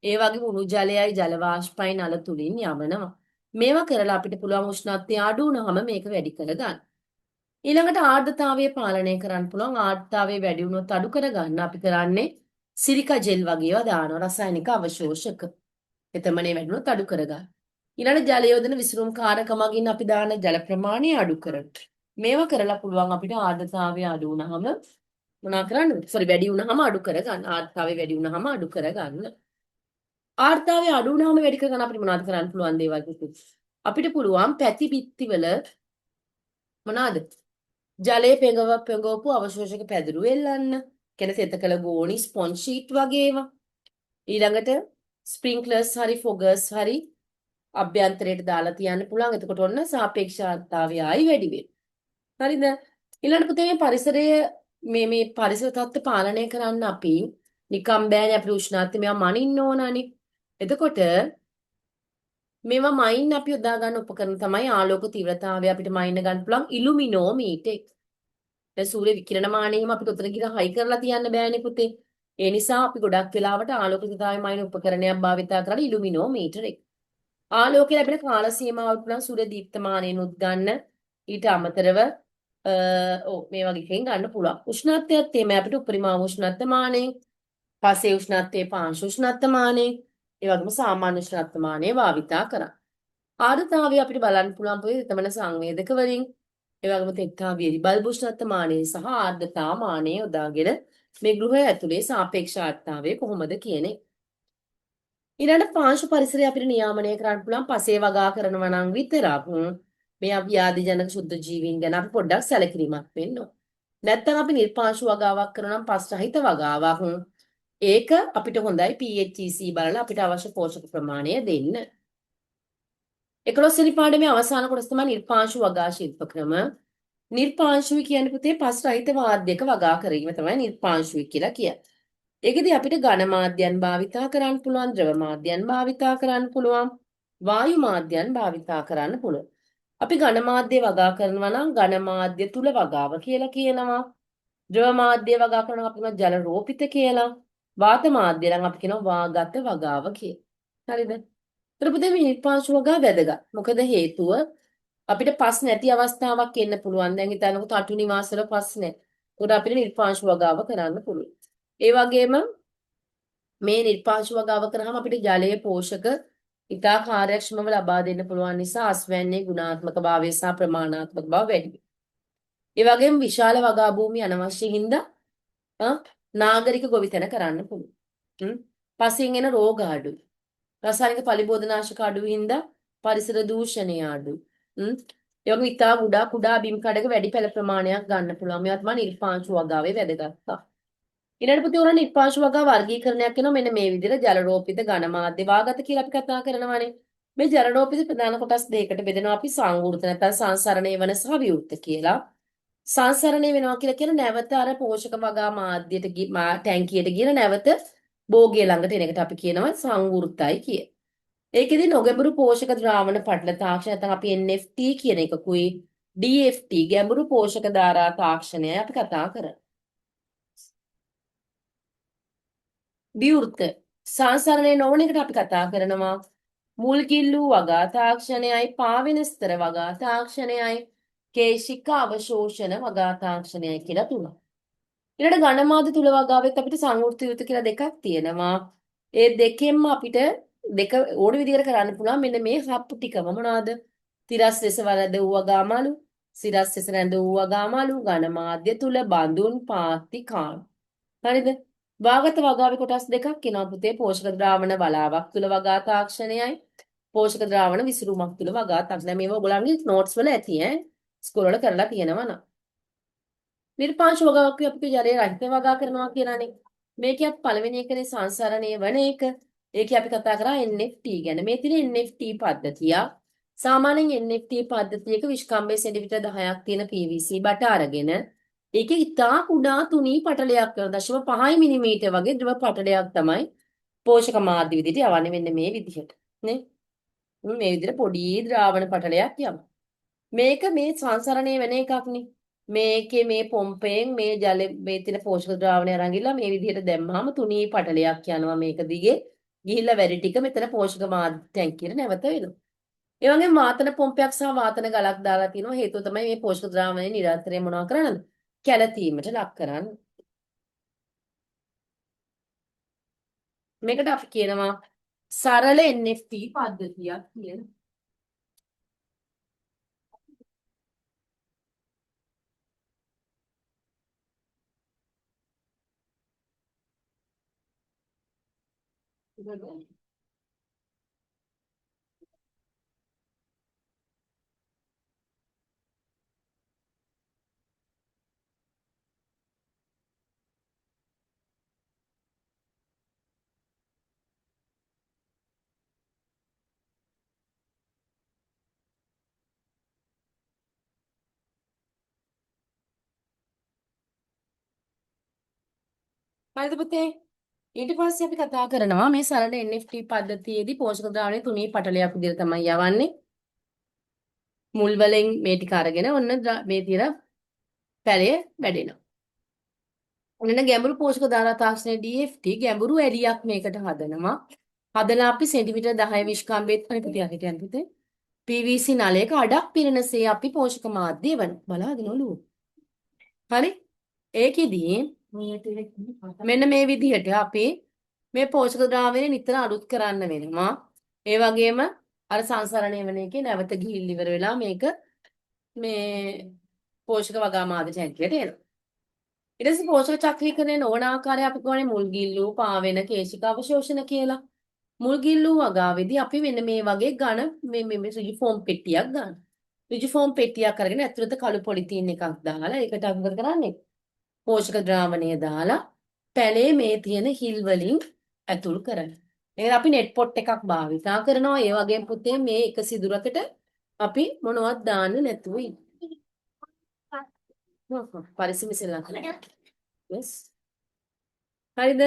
ඒ වගේම උණු ජලයයි ජල වාෂ්පයි නල තුලින් යවනවා. මේවා කරලා අපිට පුළුවන් උෂ්ණත්වය අඩු වුණාම මේක වැඩි කරගන්න. ඊළඟට ආර්ද්‍රතාවය පාලනය කරන්න පුළුවන්. ආර්ද්‍රතාවය වැඩි වුණොත් අඩු කරගන්න අපි කරන්නේ සිලිකා ජෙල් වගේ ඒවා දානවා රසායනික අවශෝෂක. තෙතමනේ වැඩි වුණොත් අඩු කරගන්න. ඊළඟ ජල යොදන විසිරුම් කාරක මගින් අපි දාන ජල ප්‍රමාණය අඩු කරනවා. මේවා කරලා පුළුවන් අපිට ආර්ද්‍රතාවය අඩු වුණාම මොනවා කරන්නද? සෝරි වැඩි වුණාම අඩු කරගන්න. ආර්ද්‍රතාවය වැඩි වුණාම අඩු කරගන්න. ආර්ද්‍රතාවය අඩු වුණාම වැඩි කරගන්න අපිට මොනවද කරන්න පුළුවන් දේවල් පුතේ? අපිට පුළුවන් පැති බිත්තිවල මොනවාද? ජලය පෙඟවපු අවශෝෂක පැදුරු එල්ලන්න. කියන්නේ තෙත කළ ගෝණි ස්පොන්ජ් ෂීට් වගේ ඒවා. ඊළඟට ස්ප්‍රින්ක්ලර්ස් හරි ෆොගර්ස් හරි අභ්‍යන්තරයට දාලා තියන්න පුළුවන්. එතකොට ඔන්න සාපේක්ෂ ආර්ද්‍රතාවය ආයි වැඩි වෙනවා. හරිද? ඊළඟට පුතේ මේ පරිසරය මේ මේ පරිසර තත්ත්ව පාලනය කරන්න අපි නිකම් බෑනේ අපිට උෂ්ණත්වය මේවා මනින්න ඕනනේ. එතකොට මේවා මයින් අපි යොදා ගන්න උපකරණ තමයි ආලෝක තීව්‍රතාවය අපිට මයින්න ගන්න පුළුවන් ඉලුමිනෝමීටර් එක. දැන් සූර්ය විකිරණ මානය එහෙම අපිට උතන ගිහලා හයි කරලා තියන්න බෑනේ පුතේ. ඒ නිසා අපි ගොඩක් වෙලාවට ආලෝක තීව්‍රතාවය මයින් උපකරණයක් භාවිතා කරන්නේ ඉලුමිනෝමීටර් එක. ආලෝකය ලැබෙන කාල සීමාව පුළුවන් සූර්ය දීප්තමානයනුත් ගන්න. ඊට අමතරව ඔව් මේ වගේ එකකින් ගන්න පුළුවන්. උෂ්ණත්වයත් එහෙමයි අපිට උපරිම උෂ්ණත්ව මානය, පසේ උෂ්ණත්වයේ පාංශු උෂ්ණත්ව මානය, ඒ වගේම සාමාන්‍ය උෂ්ණත්ව මානය භාවිතා කරා. ආර්ද්‍රතාවය අපිට බලන්න පුළුවන් පොතේ තෙතමන සංවේදක වලින්, ඒ වගේම තෙත්තා වියලි බල්බ උෂ්ණත්ව මානය සහ ආර්ද්‍රතා මානය යොදාගෙන මේ ගෘහය ඇතුලේ සාපේක්ෂ ආර්ද්‍රතාවය කොහොමද කියන එක. ඊළඟ පාංශු පරිසරය අපිට නියාමනය කරන්න පුළුවන් පසේ වගා කරනවා නම් විතරක් මේ ව්‍යාධිජනක ශුද්ධ ජීවීන් ගැන අපි පොඩ්ඩක් සැලකිලිමත් වෙන්න ඕන. නැත්තම් අපි නිර්පාංශු වගාවක් කරනවා නම් පස් රහිත වගාවක්. ඒක අපිට හොඳයි PHEC බලලා අපිට අවශ්‍ය පෝෂක ප්‍රමාණය දෙන්න. 11 වෙනි පාඩමේ අවසාන කොටස තමයි නිර්පාංශු වගා ශිල්ප ක්‍රම. නිර්පාංශුයි කියන්නේ පුතේ පස් රහිත වාද්‍යක වගා කිරීම තමයි නිර්පාංශුයි කියලා කියන්නේ. ඒකෙදි අපිට ඝන මාධ්‍යයන් භාවිතා කරන්න පුළුවන්, ද්‍රව මාධ්‍යයන් භාවිතා කරන්න පුළුවන්, වායු මාධ්‍යයන් භාවිතා කරන්න පුළුවන්. අපි ඝන මාධ්‍ය වගා කරනවා නම් ඝන මාධ්‍ය තුල වගාව කියලා කියනවා. ද්‍රව මාධ්‍ය වගා කරනවා අපි කියනවා ජල රෝපිත කියලා. වාත මාධ්‍ය නම් අපි කියනවා වාගත වගාව කියලා. හරිද? ඒතර පුතේ මේ නිර්පාංශු වගා වැදගත්. මොකද හේතුව අපිට පස් නැති අවස්ථාවක් එන්න පුළුවන්. දැන් හිතන්නකෝ තටු නිවාසවල පස් නැහැ. ඒකට අපිට නිර්පාංශු වගාව කරන්න පුළුවන්. ඒ වගේම මේ නිර්පාංශු වගාව කරාම අපිට ජලයේ පෝෂක ඉතා කාර්යක්ෂමව ලබා දෙන්න පුළුවන් නිසා අස්වැන්නේ ගුණාත්මක භාවය සහ ප්‍රමාණාත්මක බව වැඩි වෙනවා. ඒ වගේම විශාල වගා භූමි අනවශ්‍ය හින්දා නාගරික ගොවිතැන කරන්න පුළුවන්. පසින් එන රෝග අඩුයි. රසායනික පලිබෝධනාශක අඩු හින්දා පරිසර දූෂණය අඩුයි. ඒ වගේම ඉතා කුඩා කුඩා බිම් කඩක වැඩි පැල ප්‍රමාණයක් ගන්න පුළුවන්. මේවා තමයි නිර්පාංශු වගාවේ වැදගත්කම. ඊළඟට පුතේ ඔයාලා නිර්පාංශු වගා වර්ගීකරණයක් වෙනවා මෙන්න මේ විදිහට ජලරෝපිත ඝන මාධ්‍ය වාගත කියලා අපි කතා කරනවානේ. මේ ජලරෝපිත ප්‍රධාන කොටස් දෙකකට බෙදෙනවා අපි සංවෘත නැත්නම් සංසරණය වන සහ විවෘත කියලා. සංසරණය වෙනවා කියලා කියන නැවත අර පෝෂක වගා මාධ්‍යයට ටැංකියට ගිහලා නැවත භෝගය ළඟට එන එකට අපි කියනවා සංවෘතයි කිය. ඒකෙදි නොගැඹුරු පෝෂක ද්‍රාවණ පටල තාක්ෂණ නැත්නම් අපි NFT කියන එකකුයි DFT ගැඹුරු පෝෂක ධාරා තාක්ෂණයයි අපි කතා කරන්නේ. විවෘත සංසරණය නොවන එකට අපි කතා කරනවා මුල් කිල්ලු වගා තාක්ෂණයයි පාවෙන ස්තර වගා තාක්ෂණයයි කේශික අවශෝෂණ වගා තාක්ෂණයයි කියලා තුනක්. ඊළඟට ඝන මාධ්‍ය තුල වගාවෙත් අපිට සංවෘත විවෘත කියලා දෙකක් තියෙනවා. ඒ දෙකෙන්ම අපිට දෙක ඕන විදිහකට කරන්න පුළුවන් මෙන්න මේ හප්පු ටිකම මොනවාද? තිරස් ලෙස වරද වූ වගා මලු, සිරස් ලෙස රැඳ වූ වගා මලු, ඝන මාධ්‍ය තුල බඳුන් පාත්ති කාණු. හරිද? වාගත වගාවේ කොටස් දෙකක් එනවා පුතේ. පෝෂක ද්‍රාවණ වලාවක් තුල වගා තාක්ෂණයයි පෝෂක ද්‍රාවණ විසිරුමක් තුල වගා තාක්ෂණය. මේවා ඔයගොල්ලන්ගේ නෝට්ස් වල ඇති ඈ. ස්කෝල් වල කරලා තියෙනවා නම්. නිර්පාංශ වගාවක් අපි ජලය රහිත වගා කරනවා කියලානේ. මේකේ අපි පළවෙනි එකනේ සංසරණය වන එක. ඒකේ අපි කතා කරා NFT ගැන. මේ තියෙන NFT පද්ධතිය. සාමාන්‍යයෙන් NFT පද්ධතියක විෂ්කම්භය සෙන්ටිමීටර් 10ක් තියෙන PVC බට අරගෙන ඒකේ ඉතා කුඩා තුනී පටලයක් කරන 0.5 මිලිමීටර් වගේ ද්‍රව පටලයක් තමයි පෝෂක මාධ්‍ය විදිහට යවන්නේ මෙන්න මේ විදිහට නේ. මේ විදිහට පොඩි ද්‍රාවණ පටලයක් යවනවා. මේක මේ සංසරණය වෙන එකක් නේ. මේකේ මේ පොම්පයෙන් මේ ජල මේ තියෙන පෝෂක ද්‍රාවණය අරන් ගිහලා මේ විදිහට දැම්මහම තුනී පටලයක් යනවා මේක දිගේ ගිහිල්ලා වැඩි ටික මෙතන පෝෂක මාධ්‍ය ටැංකියට නැවත වෙනවා. ඒ වගේම වාතන පොම්පයක් සහ වාතන ගලක් දාලා තිනවා. හේතුව තමයි මේ පෝෂක ද්‍රාවණය නිරන්තරයෙන් මොනවා කරන්නද? කැළතීමට ලක් කරන්න. මේකට අපි කියනවා සරල NFT පද්ධතියක් කියලා. හරිද පුතේ? ඊට පස්සේ අපි කතා කරනවා මේ සරල NFT පද්ධතියේදී පෝෂක ද්‍රාවණය තුනී පටලයක් විදිහට තමයි යවන්නේ. මුල් වලින් මේ ටික අරගෙන ඔන්න මේ තියෙන පැලය වැඩෙනවා. ඔන්න ගැඹුරු පෝෂක ධාරා තාක්ෂණය DFT ගැඹුරු ඇලියක් මේකට හදනවා. හදලා අපි සෙන්ටිමීටර් 10 විශ්කම්භයේත් අනිත් පුතේ යන්න පුතේ. PVC නලයක අඩක් පිරෙනසේ අපි පෝෂක මාධ්‍ය එවනවා. බලාගෙන ඔළුව. හරි? ඒකෙදී මෙන්න මේ විදිහට අපි මේ පෝෂක ද්‍රාවණය නිතර අලුත් කරන්න වෙනවා. ඒ වගේම අර සංසරණය වෙන එකේ නැවත ගිහිල් ඉවර වෙලා මේක මේ පෝෂක වගා මාධ්‍ය ටැංකියට එනවා. ඊට පස්සේ පෝෂක චක්‍රීකරණය නොවන ආකාරය අපි කියවනේ මුල් ගිල්ලූ පාවෙන කේශික අවශෝෂණ කියලා. මුල් ගිල්ලූ වගාවේදී අපි මෙන්න මේ වගේ ඝන මේ මේ මේ රිජිෆෝම් පෙට්ටියක් ගන්න. රිජිෆෝම් පෙට්ටියක් අරගෙන ඇතුළත කළු පොලිතීන් එකක් දාලා ඒකට අපි මොකද කරන්නේ? පෝෂක ද්‍රාවණය දාලා පැලේ මේ තියෙන හිල් වලින් ඇතුල් කරනවා. එහෙනම් අපි නෙට් පොට් එකක් භාවිතා කරනවා. ඒ වගේම පුතේ මේ එක සිදුරකට අපි මොනවත් දාන්න නැතුව ඉන්න. පරිස්සම ඉස්සෙල්ලා කරන්න. Yes. හරිද?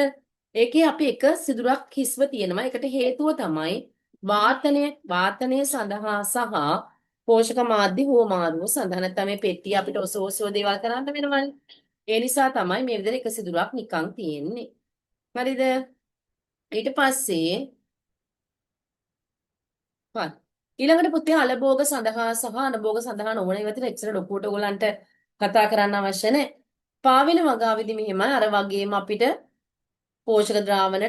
ඒකේ අපි එක සිදුරක් හිස්ව තියෙනවා. ඒකට හේතුව තමයි වාතනය වාතනය සඳහා සහ පෝෂක මාධ්‍ය හුවමාරුව සඳහා. නැත්නම් මේ පෙට්ටිය අපිට ඔසව ඔසව දේවල් කරන්න වෙනවනේ. ඒ නිසා තමයි මේ විදිහට එක සිදුරක් නිකන් තියෙන්නේ. හරිද? ඊට පස්සේ හරි. ඊළඟට පුතේ අලභෝග සඳහා සහ අනභෝග සඳහා නොවන ඒවා තියෙන එච්චර ලොකුවට ඔයගොල්ලන්ට කතා කරන්න අවශ්‍ය නැහැ. පාවෙන වගාවේදී මෙහෙමයි අර වගේම අපිට පෝෂක ද්‍රාවණ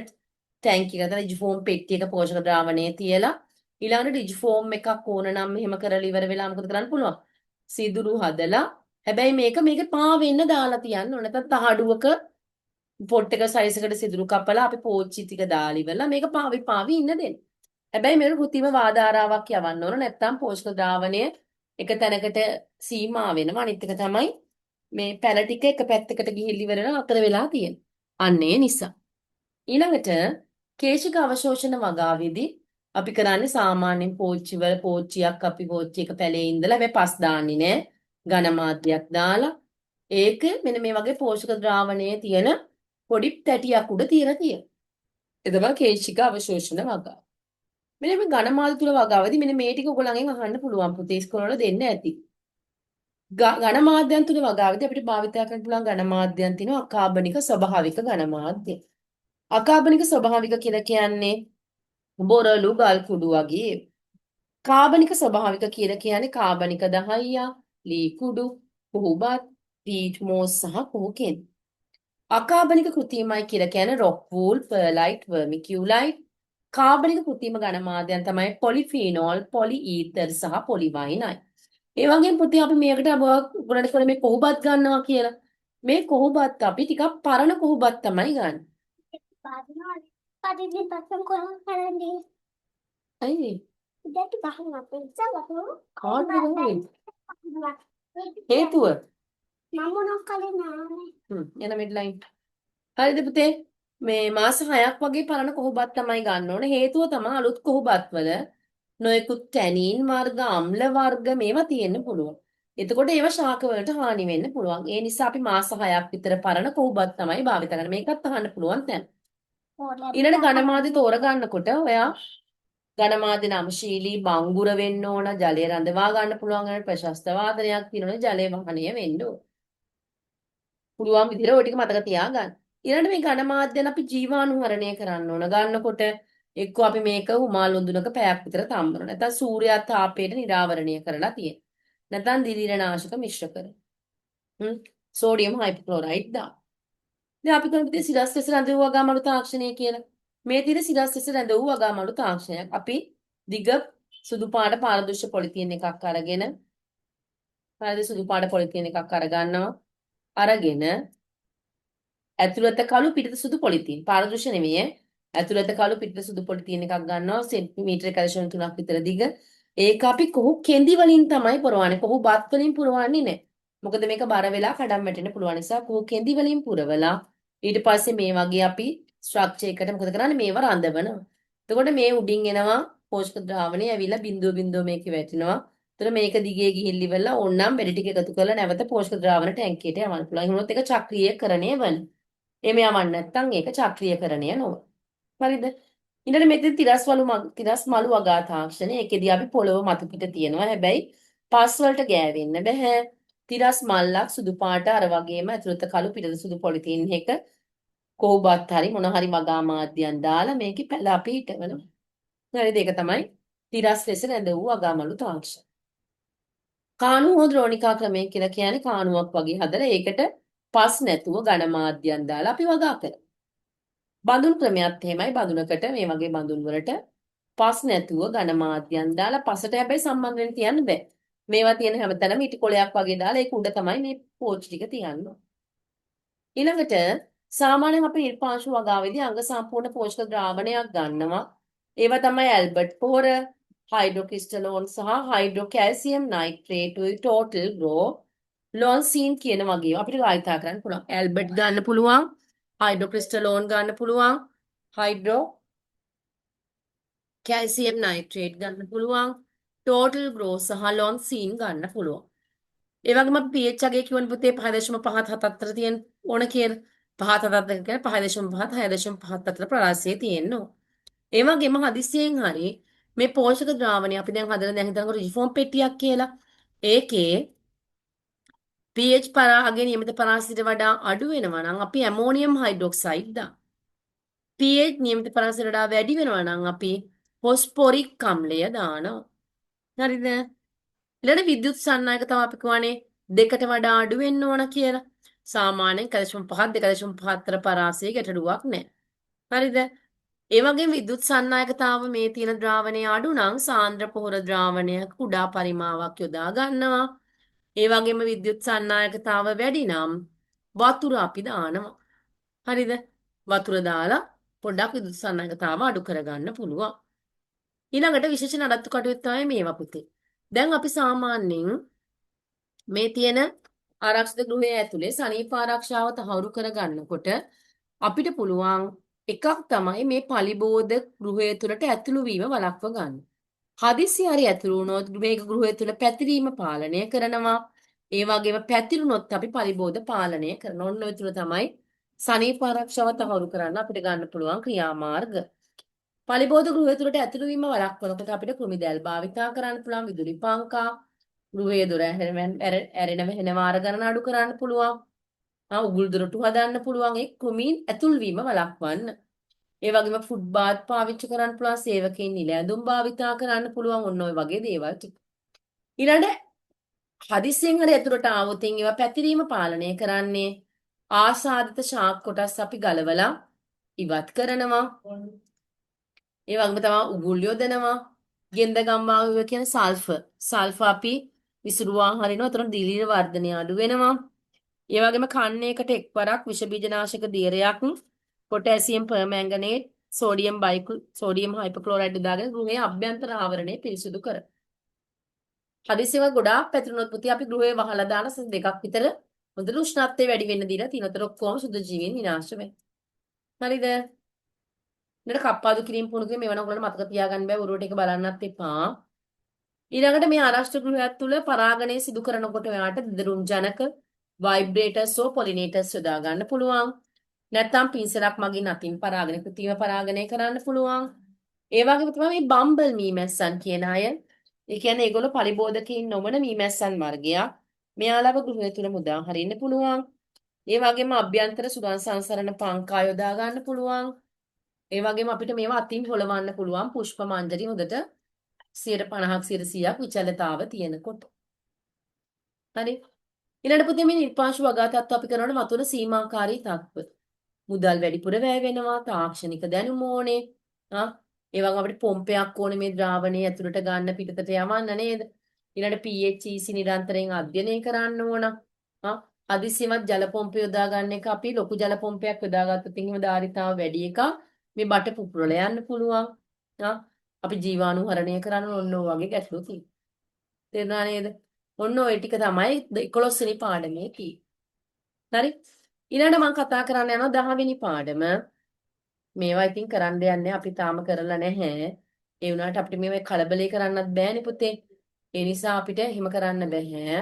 ටැංකි එක නැත්නම් රිජිෆෝම් පෙට්ටියක පෝෂක ද්‍රාවණය තියලා ඊළඟට රිජිෆෝම් එකක් ඕන නම් මෙහෙම කරලා ඉවර වෙලා මොකද කරන්න පුළුවන්? සිදුරු හදලා හැබැයි මේක මේක පාවෙන්න දාලා තියන්න ඕන. නැත්නම් තහඩුවක පොට් එක සයිස් එකට සිදුරු කපලා අපි පෝච්චි ටික දාලා ඉවරලා මේක පාවි පාවි ඉන්න දෙන්න. හැබැයි මේකට කෘත්‍රිම වාධාරාවක් යවන්න ඕන. නැත්නම් පෝෂක ද්‍රාවණය එක තැනකට සීමා වෙනවා. අනිත් එක තමයි මේ පැල ටික එක පැත්තකට ගිහිල්ලා ඉවර වෙලා අතර වෙලා තියෙන්නේ. අන්න ඒ නිසා. ඊළඟට කේශික අවශෝෂණ වගාවේදී අපි කරන්නේ සාමාන්‍යයෙන් පෝච්චි වල පෝච්චියක් අපි පෝච්චි එක පැලේ ඉඳලා හැබැයි පස් දාන්නේ නෑ. ඝන මාධ්‍යයක් දාලා ඒක මෙන්න මේ වගේ පෝෂක ද්‍රාවණයේ තියෙන පොඩි තැටියක් උඩ තියලා තියෙනවා. ඒ තමයි කේශික අවශෝෂණ වගාව. මෙන්න මේ ඝන මාධ්‍ය තුල වගාවේදී මෙන්න මේ ටික ඔයගොල්ලන්ගෙන් අහන්න පුළුවන් පුතේ ඉස්කෝලේ වල දෙන්න ඇති. ඝන මාධ්‍යයන් තුල වගාවේදී අපිට භාවිත කරන්න පුළුවන් ඝන මාධ්‍යයන් තියෙනවා අකාබනික ස්වභාවික ඝන මාධ්‍ය. අකාබනික ස්වභාවික කියලා කියන්නේ බොරළු ගල් කුඩු වගේ. කාබනික ස්වභාවික කියලා කියන්නේ කාබනික දහයියා, ලී කුඩු, කුහුබත්, පීට් මෝස් සහ කුහු කෙඳි. අකාබනික කෘත්‍රිමයි කියලා කියන්නේ රොක් වූල්, පර්ලයිට්, වර්මිකියුලයිට්. කාබනික කෘත්‍රිම ඝන මාධ්‍යයන් තමයි පොලිෆීනෝල්, පොලිඊතර් සහ පොලිවයිනයිල්. ඒ වගේම පුතේ අපි මේකට ඔයගොල්ලන්ට කරේ මේ කොහුබත් ගන්නවා කියලා. මේ කොහුබත් අපි ටිකක් පරණ කොහුබත් තමයි ගන්න. පරිදි පස්සෙන් කොහොම කරන්නේ? ඇයි? ඉතින් ගහන්න අපේ ඉස්සර කාටද ගහන්නේ? හේතුව? මම මොනක් කළේ නෑ. යන මිඩ්ලයින්. හරිද පුතේ? මේ මාස 6ක් වගේ පරණ කොහුබත් තමයි ගන්න ඕන. හේතුව තමයි අලුත් කොහුබත් වල නොයෙකුත් ටැනින් වර්ග, අම්ල වර්ග මේවා තියෙන්න පුළුවන්. එතකොට ඒවා ශාක වලට හානි වෙන්න පුළුවන්. ඒ නිසා අපි මාස 6ක් විතර පරණ කොහුබත් තමයි භාවිත කරන්නේ. මේකත් අහන්න පුළුවන් තැන. ඊළඟ ඝන මාධ්‍ය තෝරගන්නකොට ඔයා ඝන මාධ්‍ය නම්ශීලී බංගුර වෙන්න ඕන, ජලය රඳවා ගන්න පුළුවන් වෙන ප්‍රශස්ත වාදනයක් තියෙනවනේ ජලය වහනය වෙන්න ඕන. පුළුවන් විදිහට ඔය ටික මතක තියාගන්න. ඊළඟට මේ ඝන මාධ්‍යයන් අපි ජීවාණුහරණය කරන්න ඕන. ගන්නකොට එක්කෝ අපි මේක හුමාල් උඳුනක පැයක් විතර තම්බනවා. නැත්නම් සූර්යාතාපයට නිරාවරණය කරලා තියෙනවා. නැත්නම් දිලීරනාශක මිශ්‍ර කරනවා. සෝඩියම් හයිපෝක්ලෝරයිඩ් දාන්න. දැන් අපි කරන විදිහ සිරස් ලෙස රැඳ වූ වගාමලු තාක්ෂණය කියලා. මේ තියෙන සිරස් ලෙස රැඳ වූ වගාමලු තාක්ෂණයක්. අපි දිග සුදු පාට පාරදෘශ්‍ය පොලිතීන් එකක් අරගෙන හරිද සුදු පාට පොලිතීන් එකක් අරගන්නවා. අරගෙන ඇතුළත කළු පිටත සුදු පොලිතීන් පාරදෘශ්‍ය නෙමෙයි ඈ. ඇතුළත කළු පිටත සුදු පොලිතීන් එකක් ගන්නවා සෙන්ටිමීටර් 1.3ක් විතර දිග. ඒක අපි කොහු කෙඳි වලින් තමයි පුරවන්නේ. කොහු බත් වලින් පුරවන්නේ නෑ. මොකද මේක බර වෙලා කඩම් වැටෙන්න පුළුවන් නිසා කොහු කෙඳි වලින් පුරවලා ඊට පස්සේ මේ වගේ අපි ස්ට්‍රක්චර් එකට මොකද කරන්නේ මේවා රඳවනවා. එතකොට මේ උඩින් එනවා පෝෂක ද්‍රාවණය ඇවිල්ලා බිඳුව බිඳුව මේකේ වැටෙනවා. එතකොට මේක දිගේ ගිහිල්ලි වෙලා ඕන්නම් වැඩි ටික එකතු කරලා නැවත පෝෂක ද්‍රාවණ ටැංකියට යවන්න පුළුවන්. එහෙම වුණොත් ඒක චක්‍රීයකරණය වෙනවා. එහෙම යවන්න නැත්නම් ඒක චක්‍රීයකරණය නොව. හරිද? ඊළඟට මෙතන තිරස් මලු වගා තාක්ෂණය. ඒකෙදි අපි පොළොව මතු පිට තියෙනවා. හැබැයි පස් වලට ගෑවෙන්න බැහැ. තිරස් මල්ලක් සුදු පාට අර වගේම ඇතුළත කළු පිටත සුදු පොලිතීන් එක කොහොබත් හරි මොන හරි වගා මාධ්‍යයන් දාලා මේකේ පැල අපි හිටවනවා. හරිද? ඒක තමයි තිරස් ලෙස රැඳ වූ වගා මලු තාක්ෂණ. කාණු හෝ ද්‍රෝණිකා ක්‍රමය කියලා කියන්නේ කාණුවක් වගේ හදලා ඒකට පස් නැතුව ඝන මාධ්‍යයන් දාලා අපි වගා කරනවා. බඳුන් ක්‍රමයක් එහෙමයි. බඳුනකට මේ වගේ බඳුන් වලට පස් නැතුව ඝන මාධ්‍යයන් දාලා පසට හැබැයි සම්බන්ධ වෙන්න තියන්න බෑ. මේවා තියෙන හැමතැනම ඉටි කොළයක් වගේ දාලා ඒක උඩ තමයි මේ පෝච්චි ටික තියන්න. ඊළඟට සාමාන්‍යයෙන් අපි නිර්පාංශු වගාවේදී අංග සම්පූර්ණ පෝෂක ද්‍රාවණයක් ගන්නවා. ඒවා තමයි ඇල්බර්ට් පොහොර, හයිඩ්‍රොක්‍රිස්ටලෝන් සහ හයිඩ්‍රොකැල්සියම් නයිට්‍රේට් උයි ටෝටල් ග්‍රෝ ලොන්සීන් කියන වගේ අපිට භාවිතා කරන්න පුළුවන්. ඇල්බර්ට් ගන්න පුළුවන්, හයිඩ්‍රොක්‍රිස්ටලෝන් ගන්න පුළුවන්, හයිඩ්‍රෝ කැල්සියම් නයිට්‍රේට් ගන්න පුළුවන්, ටෝටල් ග්‍රෝ සහ ලොන්සීන් ගන්න පුළුවන්. ඒ වගේම අපි pH අගය කියවන පුතේ 5.5 7 අතර තියෙන ඕන කියලා. 5 7 අතර කියන්නේ 5.5 6.5 අතර ප්‍රවාහය තියෙන්න ඕන. ඒ වගේම හදිස්සියෙන් හරි මේ පෝෂක ද්‍රාවණය අපි දැන් හදන දැන් හිතන්නකෝ රිෆෝම් පෙට්ටියක් කියලා. ඒකේ pH පරාගය නියමිත පරාසයට වඩා අඩු වෙනවා නම් අපි ඇමෝනියම් හයිඩ්‍රොක්සයිඩ් දානවා. pH නියමිත පරාසයට වඩා වැඩි වෙනවා නම් අපි ෆොස්ෆොරික් අම්ලය දානවා. හරිද? ඊළඟ විද්‍යුත් සන්නායක තව අපි කියවනේ දෙකට වඩා අඩු වෙන්න ඕන කියලා. සාමාන්‍යයෙන් 1.5 2.5 අතර පරාසය ගැටලුවක් නෑ. හරිද? ඒ වගේම විද්‍යුත් සන්නායකතාව මේ තියෙන ද්‍රාවණය අඩු නම් සාන්ද්‍ර පොහොර ද්‍රාවණයක කුඩා පරිමාවක් යොදා ගන්නවා. ඒ වගේම විද්‍යුත් සන්නායකතාව වැඩි නම් වතුර අපි දානවා. හරිද? වතුර දාලා පොඩ්ඩක් විද්‍යුත් සන්නායකතාව අඩු කරගන්න පුළුවන්. ඊළඟට විශේෂ නඩත්තු කටයුතු තමයි මේවා පුතේ. දැන් අපි සාමාන්‍යයෙන් මේ තියෙන ආරක්ෂිත ගෘහය ඇතුලේ සනීප ආරක්ෂාව තහවුරු කරගන්නකොට අපිට පුළුවන් එකක් තමයි මේ පලිබෝධ ගෘහය තුළට ඇතුළු වීම වළක්ව ගන්න. හදිසි හරි ඇතුළු වුණොත් මේක ගෘහය තුළ පැතිරීම පාලනය කරනවා. ඒ වගේම පැතිරුණොත් අපි පලිබෝධ පාලනය කරනවා. ඔන්න ඔය තුන තමයි සනීප ආරක්ෂාව තහවුරු කරන්න අපිට ගන්න පුළුවන් ක්‍රියාමාර්ග. පලිබෝධ ගෘහය තුළට ඇතුළු වීම වළක්වනකොට අපිට කෘමි දැල් භාවිතා කරන්න පුළුවන්, විදුලි පංකා, ගෘහයේ දොර ඇරෙන වැහෙන වාර ගණන අඩු කරන්න පුළුවන්. උගුල් දොරටු හදන්න පුළුවන් ඒ කෘමීන් ඇතුල් වීම වළක්වන්න. ඒ වගේම ෆුට් බාත් පාවිච්චි කරන්න පුළුවන්, සේවකයින් නිල ඇඳුම් භාවිතා කරන්න පුළුවන්, ඔන්න ඔය වගේ දේවල් ටික. ඊළඟට හදිසියෙන් හරි ඇතුළට ආවොත් ඒවා පැතිරීම පාලනය කරන්නේ ආසාදිත ශාක කොටස් අපි ගලවලා ඉවත් කරනවා. ඒ වගේම තමයි උගුල් යොදනවා. ගෙන්දගම් වායුව කියන්නේ සල්ෆර්. සල්ෆර් අපි විසුරුවා හරිනවා. එතකොට දිලීර වර්ධනය අඩු වෙනවා. ඒ වගේම කන්නයකට එක්වරක් විෂ බීජනාශක දියරයක් පොටෑසියම් පර්මැංගනේට් සෝඩියම් සෝඩියම් හයිපෝක්ලෝරයිඩ් දාගෙන ගෘහයේ අභ්‍යන්තර ආවරණය පිරිසිදු කරනවා. හදිසියම ගොඩාක් පැතිරුණොත් පුතේ අපි ගෘහය වහලා දාන සති දෙකක් විතර හොඳට උෂ්ණත්වය වැඩි වෙන්න දීලා තියෙනවා. ඒතර ඔක්කොම සුදු ජීවීන් විනාශ වෙනවා. හරිද? ඊළඟට කප්පාදු කිරීම පුහුණු කිරීම මේවා නම් ඔයගොල්ලන්ට මතක තියාගන්න බෑ. ඔරුවට එක බලන්නත් එපා. ඊළඟට මේ ආරක්ෂිත ගෘහයක් තුල පරාගණය සිදු කරනකොට ඔයාට දිදරුම් ජනක වයිබ්‍රේටර්ස් හෝ පොලිනේටර්ස් යොදා ගන්න පුළුවන්. නැත්නම් පින්සලක් මගින් අතින් පරාගණය කෘත්‍රිම පරාගණය කරන්න පුළුවන්. ඒ වගේම තමයි මේ බම්බල් මීමැස්සන් කියන අය. ඒ කියන්නේ ඒගොල්ලෝ පරිබෝධකයින් නොවන මීමැස්සන් වර්ගයක්. මෙයාලව ගෘහය තුල මුදා හරින්න පුළුවන්. ඒ වගේම අභ්‍යන්තර සුගන්ධ සංසරණ පංකා යොදා ගන්න පුළුවන්. ඒ වගේම අපිට මේවා අතින් හොලවන්න පුළුවන් පුෂ්ප මංජරි හොඳට 50ක් 100ක් විචලතාව තියෙනකොට. හරි. ඊළඟට පුතේ මේ නිර්පාංශු වගා තත්ත්ව අපි කරනකොට මතුවන සීමාකාරී තත්ත්ව. මුදල් වැඩිපුර වැය වෙනවා, තාක්ෂණික දැනුම ඕනේ. ඒ වගේම අපිට පොම්පයක් ඕනේ මේ ද්‍රාවණය ඇතුළට ගන්න පිටතට යවන්න නේද? ඊළඟට pH නිරන්තරයෙන් අධ්‍යයනය කරන්න ඕන. හදිසියවත් ජල පොම්ප යොදා ගන්න එක අපි ලොකු ජල පොම්පයක් යොදාගත්තොත් එහෙම ධාරිතාව වැඩි එකක් මේ බට පුපුරලා යන්න පුළුවන්. අපි ජීවාණු හරණය කරන්න ඕන ඔන්න ඔය වගේ ගැටලු තියෙනවා. තේරුණා නේද? ඔන්න ඔය ටික තමයි 11 වෙනි පාඩමේ තියෙන්නේ. හරි? ඊළඟට මම කතා කරන්න යනවා 10 වෙනි පාඩම. මේවා ඉතින් කරන්න යන්නේ අපි තාම කරලා නැහැ. ඒ වුණාට අපිට මේවා කලබලේ කරන්නත් බෑනේ පුතේ. ඒ නිසා අපිට එහෙම කරන්න බැහැ.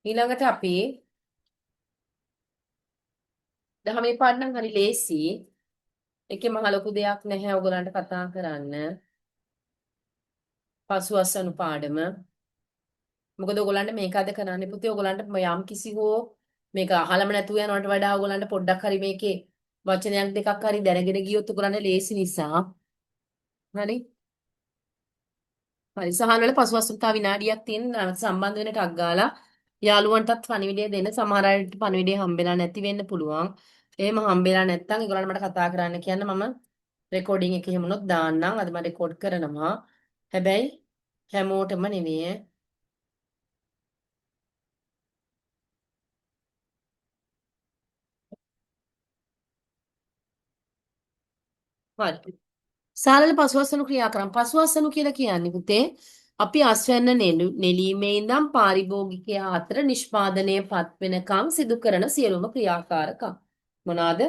ඊළඟට අපි දහමේ පාඩ නම් හරි ලේසි. ඒකේ මහ ලොකු දෙයක් නැහැ ඔයගොල්ලන්ට කතා කරන්න. පසු අස්වනු පාඩම. මොකද ඔයගොල්ලන්ට මේක අද කරන්න පුතේ ඔයගොල්ලන්ට යම් කිසි හෝ මේක අහලම නැතුව යනවට වඩා ඔයගොල්ලන්ට පොඩ්ඩක් හරි මේකේ වචනයක් දෙකක් හරි දැනගෙන ගියොත් ඔයගොල්ලන්ට ලේසි නිසා. හරි. හරි, සහන් වල පසුවසුන් තව විනාඩියක් තියෙන සම්බන්ධ වෙන ටක් ගාලා යාළුවන්ටත් පණිවිඩය දෙන්න. සමහර අයට පණිවිඩය හම්බෙලා නැති වෙන්න පුළුවන්. එහෙම හම්බෙලා නැත්නම් ඒගොල්ලන්ට මට කතා කරන්න කියන්න, මම රෙකෝඩින් එක එහෙම වුණොත් දාන්නම්. අද මම රෙකෝඩ් කරනවා. හැබැයි හැමෝටම නෙවෙයි ඈ. හරි. සාලල පසුවසනු ක්‍රියා කරම්. පසුවසනු කියලා කියන්නේ පුතේ අපි අස්වැන්න නෙලීමේ ඉඳන් පාරිභෝගිකයා අතර නිෂ්පාදනය පත් වෙනකන් සිදු කරන සියලුම ක්‍රියාකාරකම්. මොනවාද?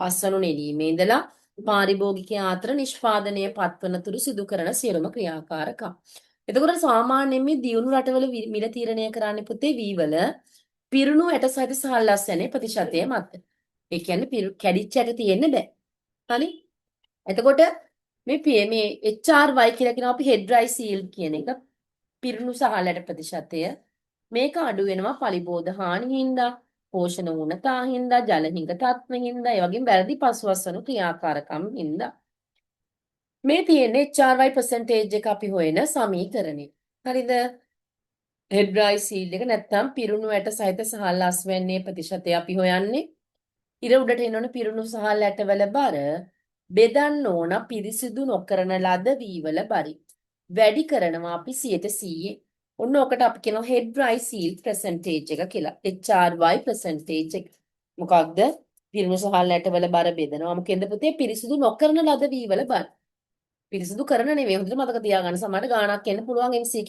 අස්වනු නෙලීමේ ඉඳලා පාරිභෝගිකයා අතර නිෂ්පාදනය පත්වන තුරු සිදු කරන සියලුම ක්‍රියාකාරකම්. එතකොට සාමාන්‍යයෙන් මේ දියුණු රටවල මිල තීරණය කරන්නේ පුතේ වී වල පිරුණු ඇට සහිත සහල් අස්වැන්නේ ප්‍රතිශතය මත. ඒ කියන්නේ කැඩිච්ච ඇට තියෙන්න බෑ. හරි? එතකොට මේ මේ HRY කියලා කියනවා අපි හෙඩ් රයිස් යීල්ඩ් කියන එක, පිරුණු සහල් ඇට ප්‍රතිශතය. මේක අඩු වෙනවා පලිබෝධ හානි හින්දා, පෝෂණ ඌනතා හින්දා, ජල හිඟ තත්ත්ව හින්දා, ඒ වගේම වැරදි පසුවස්වනු ක්‍රියාකාරකම් හින්දා. මේ තියෙන්නේ HRY percentage එක අපි හොයන සමීකරණය. හරිද? හෙඩ් රයිස් යීල්ඩ් එක නැත්තම් පිරුණු ඇට සහිත සහල් අස්වැන්නේ ප්‍රතිශතය අපි හොයන්නේ. ඉර උඩට එන ඕන පිරුණු සහල් ඇටවල බර බෙදන්න ඕන පිරිසිදු නොකරන ලද වීවල බරි. වැඩි කරනවා අපි 100%. ඔන්න ඔකට අපි කියනවා හෙඩ් රයිස් යීල්ඩ් පර්සන්ටේජ් එක කියලා. HRY percentage එක. මොකක්ද? පිරුණු සහල් ඇටවල බර බෙදනවා. මොකෙන්ද පුතේ? පිරිසිදු නොකරන ලද වීවල බර. පිරිසිදු කරන නෙවෙයි. හොඳට මතක තියාගන්න. සමහරට ගාණක් එන්න පුළුවන් MCQ.